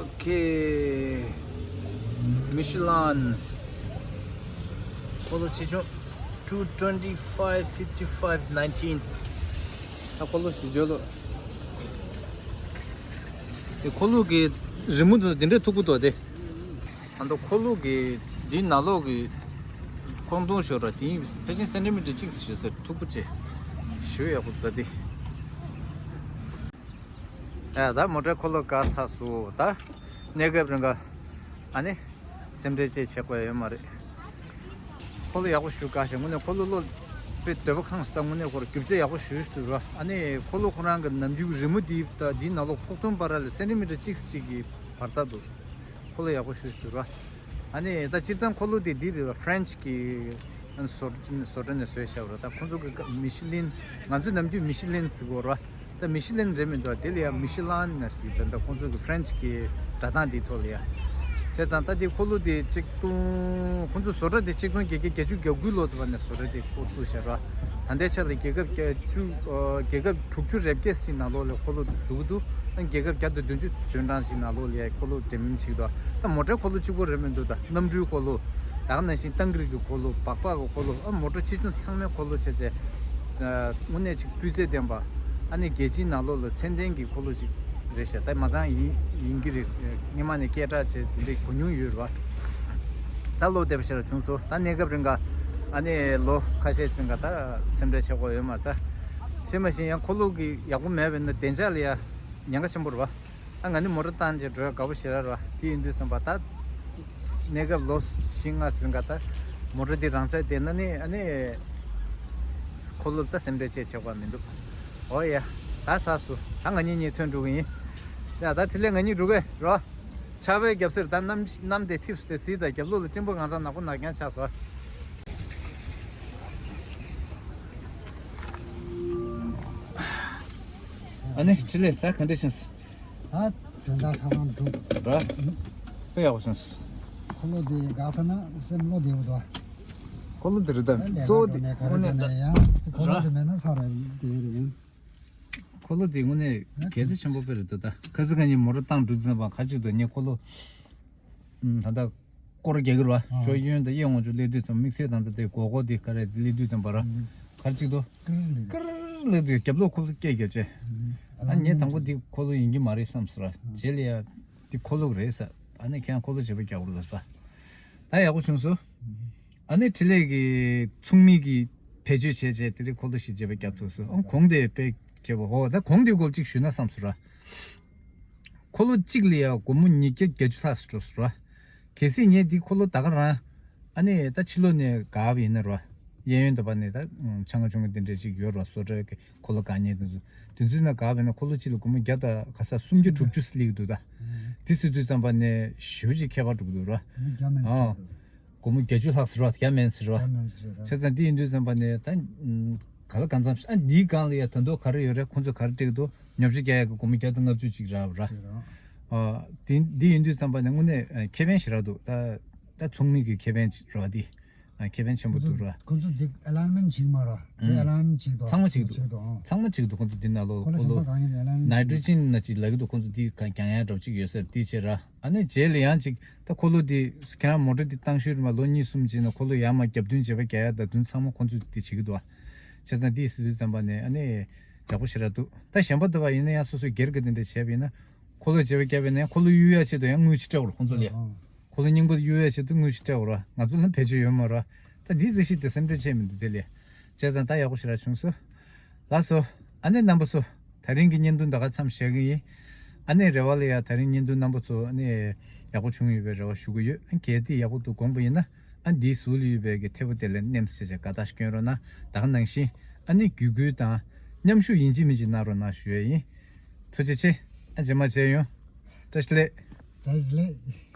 Okay. Michelin. འཁོར་ལོ་ཆེ་ཆུང་། two twenty five fifty five nineteen. ད་འཁོར་ལོ་ཞིག་བརྗོད་ལོ། དེ་འཁོར་ལོ་གི་རི་མོ་དེ་འདྲ་མཐུག་པོ་འདུག་དེ། ཨ་མདོ་འཁོར་ལོ་གི་འདིའི་ནང་ལོགས་ཀྱི་ཁོང་སྟོང་ཞོར་ར་དེ་ཕལ་ཆེར་སེན་ཊི་མི་ཊར་གཅིག་ཞིག་ཟེར་མཐུག་པོ་བྱས། ཞུ་ཡག་པོ་འདུག་དེ། ཨ་ད་མོ་ཊ་འཁོར་ལོ་བཀག་ཚར་སོང་། ད་གནས་སྐབས་རིང་ག་ཨ་ནི་སེམས་ཁྲལ་ཅིག་བྱེད་དགོས་ཡོད་མ་རེད། འཁོར་ལོ་ཡག་པོ་ཞིག་བཀག་ཤག་དངོས་གནས་འཁོར་ལོ་བློ་དཔེ་འདོད་པ་ཁེངས་ཤག་དངོས་གནས་ཁོ་ར་རྒྱུ་ཆ་ཡག་པོ་ཞེ་པོ་ཞིག་འདུག་ར། ཨ་ནི་འཁོར་ལོ་ཁོ་རང་གི་ནམ་རྒྱུན་རི་མོ་འདི་དང་འདིའི་ནང་ལོགས་ཕོག་ཐུག་བར་ལ་སེན་ཊི་མི་ཊར་གཅིག་ཅིག་གི་བར་ཐག་འདུག་འཁོར་ལོ་ཡག་པོ་ཞེ་པོ་ཞིག་འདུག་ར། ཨ་ནི་ད་སྤྱིར་བཏང་འཁོར་ལོ་དེ་འདི་རེད་བ། ཧྥ་རན་ཆི་གི་ཨ་ནི་བཟོ་བཟོ་གྲྭ་ནས་བཟོས་བཞག་པ་རེད། ད་ཁོང་ཚོ་གི་མི་ཤི་ལིན། ང་ཚོས་ནམ་རྒྱུན་མི་ཤི་ལིན་ཟེར་གོ་རེད་བ། ད་མི་ཤི་ལིན་རེད་མི་འདུག་དེ་ལ་ཡང་མི་ཤི་ལན་ཟེར་གི། ད་ད་ཁོང་ཚོ་གི་ཧྥ་རན་ཆི་གི་སྒྲ་གདངས་དེའི་ཐོག་ལ་ཡ། བྱས་ཙང་ད་དེ་འཁོར་ལོ་དེ་ཆིག་སྟོང་། ཁོང་ཚོ་བཟོ་གྲྭ་དེ་ཆིག་སྟོང་བརྒྱད་བརྒྱ་བརྒྱད་ཅུ་གྱ་དགུ་ལོ་དེ་བ་ནས་བཟོ་གྲྭ་དེ་འགོ་བཙུགས་བཞག་ར། ད་ལྟའི་ཆ་ལ་རྒྱལ་ཁབ་བརྒྱད་ཅུ། རྒྱལ་ཁབ་དྲུག་ཅུ་རེ་བརྒྱད་ཞིག་ནང་ལོགས་ལ་འཁོར་ལོ་དེ་བཟོ་གི་འདུག་ཨ་རྒྱལ་ཁབ་བརྒྱ་དང་བདུན་ཅུ་དོན་གྲངས་ཤིག་ནང་ལོགས་ལ་ཡ་འཁོར་ལོ་འགྲེམས་ཞིག་འདུག་ད་མོ་ཊའི་འཁོར་ལོ་གཅིག་པོ་རེད་མི་འདུག་ད་གནམ་གྲུའི་འཁོར་ལོ། ད་ག་ནང་བཞིན་ཏང་ཀིར་གྱི་འཁོར་ལོ། སྦག་སྦག་གི་འཁོར་ལོ། ཨ་མོ་ཊ་ཆེ་ཆུང་ཚང་མའི་འཁོར་ལོ་བྱས་བྱས། དངོས་གནས་ཅིག་སྤུས་ཚད་ལྡན་པ། ཨ་ནི་རྒྱལ་སྤྱིའི་ནང་ལོགས་ལ་མཚན་ལྡན་གྱི་འཁོར་ལོ་ཅིག་རེད་ཤག་ད་མ་ཚང་ཡིན་ཡིན་གྱི་རེད། སྔོན་མ་ནས་སྐད་གྲགས་བྱས་དེ་འདྲའི་གོ་མྱོང་ཡོད་རེད་བ། ད་བློ་བདེ་པོ་ཞེ་དྲག་བྱུང་སོང་། ད་གནས་སྐབས་རིང་ག་ཨ་ནི་ལོ་ཁ་ཤས་ཟིན་ག་ད་སེམས་ཁྲལ་བྱེད་དགོས་ཡོད་མ་རེད་ད། གཞན་མ་གཞན་ཡང་འཁོར་ལོ་གི་ཡག་པོ་མེད་པ་ཡིན་ན་བདེ་འཇགས་ལ་ཡ་ཉེན་ཁ་ཆེན་པོ་རེད་བ། ཨ་ང་ནི་མོ་ཊ་བཏང་བྱས་འགྲོ་ཡ་དགའ་པོ་ཞེ་དྲག་རེད་བ། དེ་ཡིན་དུས་ཙམ་པ་ད་གནས་སྐབས་ལོ་བཞི་ལྔ་ཟིན་ག་ད་མོ་ཊ་འདི་རང་ཆ་བསྡད་ན་ནི་ཨ་ནི་འཁོར་ལོ་ད་སེམས་ཁྲལ་བྱེད་ཆོག་པ་མི་འདུག་ཨོ་ཡ། ད་ཚར་སོང་། ད་ང་གཉིས་གཉིས་ཐོན་འགྲོ་གི་ཡིན། ཡ་ད་དེ་ལས་ང་གཉིས་འགྲོ་གི་རོ། ཆར་པའི་རྒྱབ་སར་ད་གནམ་གནམ་དེ་འཐིབས་སུ་དེ་གཟིགས་དང་། རྒྱབ་ལོགས་ལ་སྤྲིན་པ་ང་ཚང་ནག་པོ་ནག་རྐྱང་ཆགས་སོང་། ཨ་ནི་འཕྲིན་ལས་ད་ག་འདྲ་བྱུང་སོང་། ད་དོན་དག་ཆ་ཚང་འགྲུབ། ར། དཔེ་ཡག་པོ་བྱུང་སོང་། འཁོར་ལོ་དེ་འགག་ཚར་ན་སེམས་བློ་བདེ་པོ་འདུག་འཁོར་ལོ་དེ་རེད་ད། ད་ལས་ག་གཙོ་བོ་དེ་འགྲོ་ནས་ག་རེ་དངོས་གནས་འགྲོ་ནས་ཡང་འཁོར་ལོ་ར། དེ་མེད་ན་ཚར་རེད་དེ་རེད་ཡང་། འཁོར་ལོ་དེ་དངོས་གནས་གལ་ཆེ་ཆེན་པོ་དཔེ་རེད་འདུག་ད་ཁ་སང་ཁ་ཉིན་མོ་ཊ་བཏང་འགྲོ་དུས་ཙམ་པ་ཁ་ཅིག་ཏུ་ངས་འཁོར་ལོ། ད་ལྟ་སྐོར་རྒྱག་གི་རེད་བ། ཨ། ཞོ་གཡོན་དང་གཡས་འོང་ཆུ་སླེབས་དུས་ཙམ་དམིགས་བསལ་དང་ད་ལྟའི་སྒོར་སྒོར་དེ་ག་རེ་སླེབས་དུས་ཙམ་པ་ར། ཨ། ག་རེ་ཅིག་ཏུ། ཀིར་ལེ། ཀིར་སླེབས་དུས་རྒྱབ་ལོགས་འཁོར་ལོ་སྐད་རྒྱབ་བྱས། ཨ། ཨ་ངས་དང་པོ་འདི་འཁོར་ལོ་ཡིན་གྱི་མ་རེད་བསམ་སོང་ར། ཨ། རྗེས་ལ་ཡ། འདི་འཁོར་ལོ་རེད་ཟེར། ཨ་ནི་ཁྱེད་རང་འཁོར་ལོ་བྱེད་པ་རྒྱག་དགོས་རེད་ཟེར། ད་ཡག་པོ་བྱུང་སོང་། ཨ་ནི་འཕྲིན་ལས་ཀྱི་མཚུངས་མེད་ཀྱི་བེད་སྤྱོད་བྱས་བྱས་དེ་རིང་འཁོར་ལོ་ཞིག་བྱེད་པ་རྒྱབ་ཐུབ་སོང་། ཨ་གོང་དེ་དཔེ་ཁྱད་པར་འོ་ད་གོང་དེའི་སྐོར་ཅིག་ཞུས་ན་བསམ་སོང་ར། འཁོར་ལོ་གཅིག་ལ་ཡང་སྒོར་མོ་ཉིས་བརྒྱ་བརྒྱད་ཅུ་ལྷག་ཙམ་འགྲོ་སོང་ར། གལ་སྲིད་ངས་འདི་འཁོར་ལོ་ད་ག་རང་། ཨ་ནི་ད་ཕྱི་ལོགས་ནས་བསྒར་བ་ཡིན་ན་ར། གཡས་གཡོན་དང་བར་ནས་ད་ཆང་ཁ་ཆུང་ཁ་འདི་འདྲ་ཞིག་ཡོད་ར། བཟོ་གྲྭ་གི་འཁོར་ལོ་བསྒར་མཁན་དེ་ཚོ། དེ་ཚོའི་ནང་བསྒར་བ་ཡིན་ན་འཁོར་ལོ་གཅིག་ལ་སྒོར་མོ་བརྒྱ་དང་ག་ས་སུམ་བརྒྱ་དྲུག་ཅུ་སླེབས་ཀྱི་འདུག་ད། དེ་ཟེར་དུས་ཙམ་པ་ནས་ཞེ་པོ་ཅིག་ཁྱད་པར་འགྲོ་གི་འདུག་ར། སྒོར་མོ་བརྒྱ་མིན་ཟེར་ར། སྒོར་མོ་བརྒྱད་ཅུ་ལྷག་ཟེར་ར། བརྒྱ་མིན་ཟེར་ར། བྱས་ཙང་འདི་ཡིན་དུས་ཙམ་པ་ནས་ད། ག་ལ་གང་འཚམ་ཨ་འདིའི་སྒང་ལ་ཡ་ད་དུང་ག་རེ་ཡོད་རེད། ཁོང་ཚོས་ག་རེ་སྤྲད་ཀྱི་འདུག་ཉོ་ཆ་རྒྱག་ཡག་གི་སྒོར་མོ་བརྒྱ་དང་ལྔ་བཅུ་ཅིག་རག་ར། ཨ། དེ་འདི་ཡིན་དུས་ཙམ་པ་ནས་དངོས་གནས་ཨ་ཁེ་ཕན་ཞེ་དྲག་འདུག་ད་ད་མཚུངས་མེད་ཀྱི་ཁེ་ཕན་ར་འདི། ཨ་ཁེ་ཕན་ཆེན་པོ་འདུག་ར། ཁོང་ཚོ་འདི་alignment་བྱེད་ཀྱི་མ་ར། འདི་ཨུམ། alignment་བྱེད་ཀྱི་འདུག་ཚང་མ་བྱེད་ཀྱི་འདུག་བྱེད་ཀྱི་འདུག་ཨང་། ཚང་མ་བྱེད་ཀྱི་འདུག་ཁོང་ཚོ་འདི་ནང་ལོགས་ཁོ་ལོ་ཁོ་ལོ་གཞན་པ་གང་ཡིན་alignment་nitrogen་ན་ཅིག་ལབ་ཀྱི་འདུག་ཁོང་ཚོ་འདི་གང་རྒྱག་ཡག་འདྲ་པོ་ཅིག་ཡོད་ས་རེད། འདི་བྱས་ར། ཨ་ནི་རྗེས་ལ་ཡང་ཅིག་ད་འཁོར་ལོ་འདི་ཁྱེད་རང་མོ་ཊ་འདི་བཏང་ཤུལ་རེད་མ། ལོ་གཉིས་གསུམ་རྗེས་ནས་འཁོར་ལོ་ཡར་མར་རྒྱབ་བསྟུན་བྱེད་པ་རྒྱག་ཡག་ད་དུང་ཚང་མ་ཁོང་ཚོས་འདི་བྱེད་ཀྱི་འདུག་ཨ། བྱས་ཙང་འདི་ཟེར་དུས་ཙམ་པ་ནས་ཨ་ནི་ཡག་པོ་ཞེ་དྲག་འདུག་ད་གཞན་པ་འདི་བ་ཡིན་ན་ཡང་སོ་སོའི་སྒེར་གྱི་འདི་འདྲ་བྱས་པ་ཡིན་ན། འཁོར་ལོ་བྱེད་པ་བརྒྱབ་པ་ཡིན་ན་འཁོར་ལོ་གཡུག་ཡག་ཆེད་དུ་ཡང་དངུལ་ཅིག་སྤྲད་དགོས་རེད་ཁོང་ཚོ་ལ་ཡ། ཨང་། འཁོར་ལོ་རྙིང་པ་གཡུག་ཡག་ཆེད་དུ་དངུལ་ཞིག་སྤྲད་དགོས་ར། ང་ཚོ་ལ་བེད་སྤྱོད་ཡོད་མ་ར། ད་འདིའི་རྩིས་གཞི་དེ་སེམས་ཁྲལ་བྱས་མི་འདུག་དེ་ལས། བྱས་ཙང་ད་ཡག་པོ་ཞེ་དྲག་བྱུང་སོང་། ལགས་སོ། ཨ་ནི་རྣམ་པ་ཚོ། ད་རིང་གི་བརྙན་ཐུང་ད་ག་མཚམས་བཞག་གི་ཡིན། ཨ་ནི་རེ་བ་ལ་ཡ་ད་རིང་བརྙན་ཐུང་རྣམ་པ་ཚོ་ཨ་ནི་ཡག་པོ་བྱུང་ཡོད་པའི་རེ་བ་ཞུ་གི་ཡོད། ཨ་གལ་ཏེ་ཡག་པོ་འདུག་དགོངས་པ་ཡིན་ན་ཨ་འདིའི་ཟུར་ལ་ཡོད་པའི་གི་ཐེ་བོ་དེ་ལ་ནེམ་སེ་བྱས་དགའ་རྟགས་ཤིག་སྐྱོན་རོགས་གནང་། ད་ག་ནང་བཞིན་ཨ་ནི་བརྒྱུད་སྐུལ་དང་མཉམ་ཞུགས་ཡིན་གཅིག་མིན་གཅིག་གནང་རོགས་གནང་ཞུ་ཡས་ཡིན། ཐུགས་རྗེ་ཆེ། ཨ་རྗེས་མ་མཇལ་ཡོང་། བཀྲ་ཤིས་བདེ་ལེགས། བཀྲ་ཤིས་བདེ་ལེགས།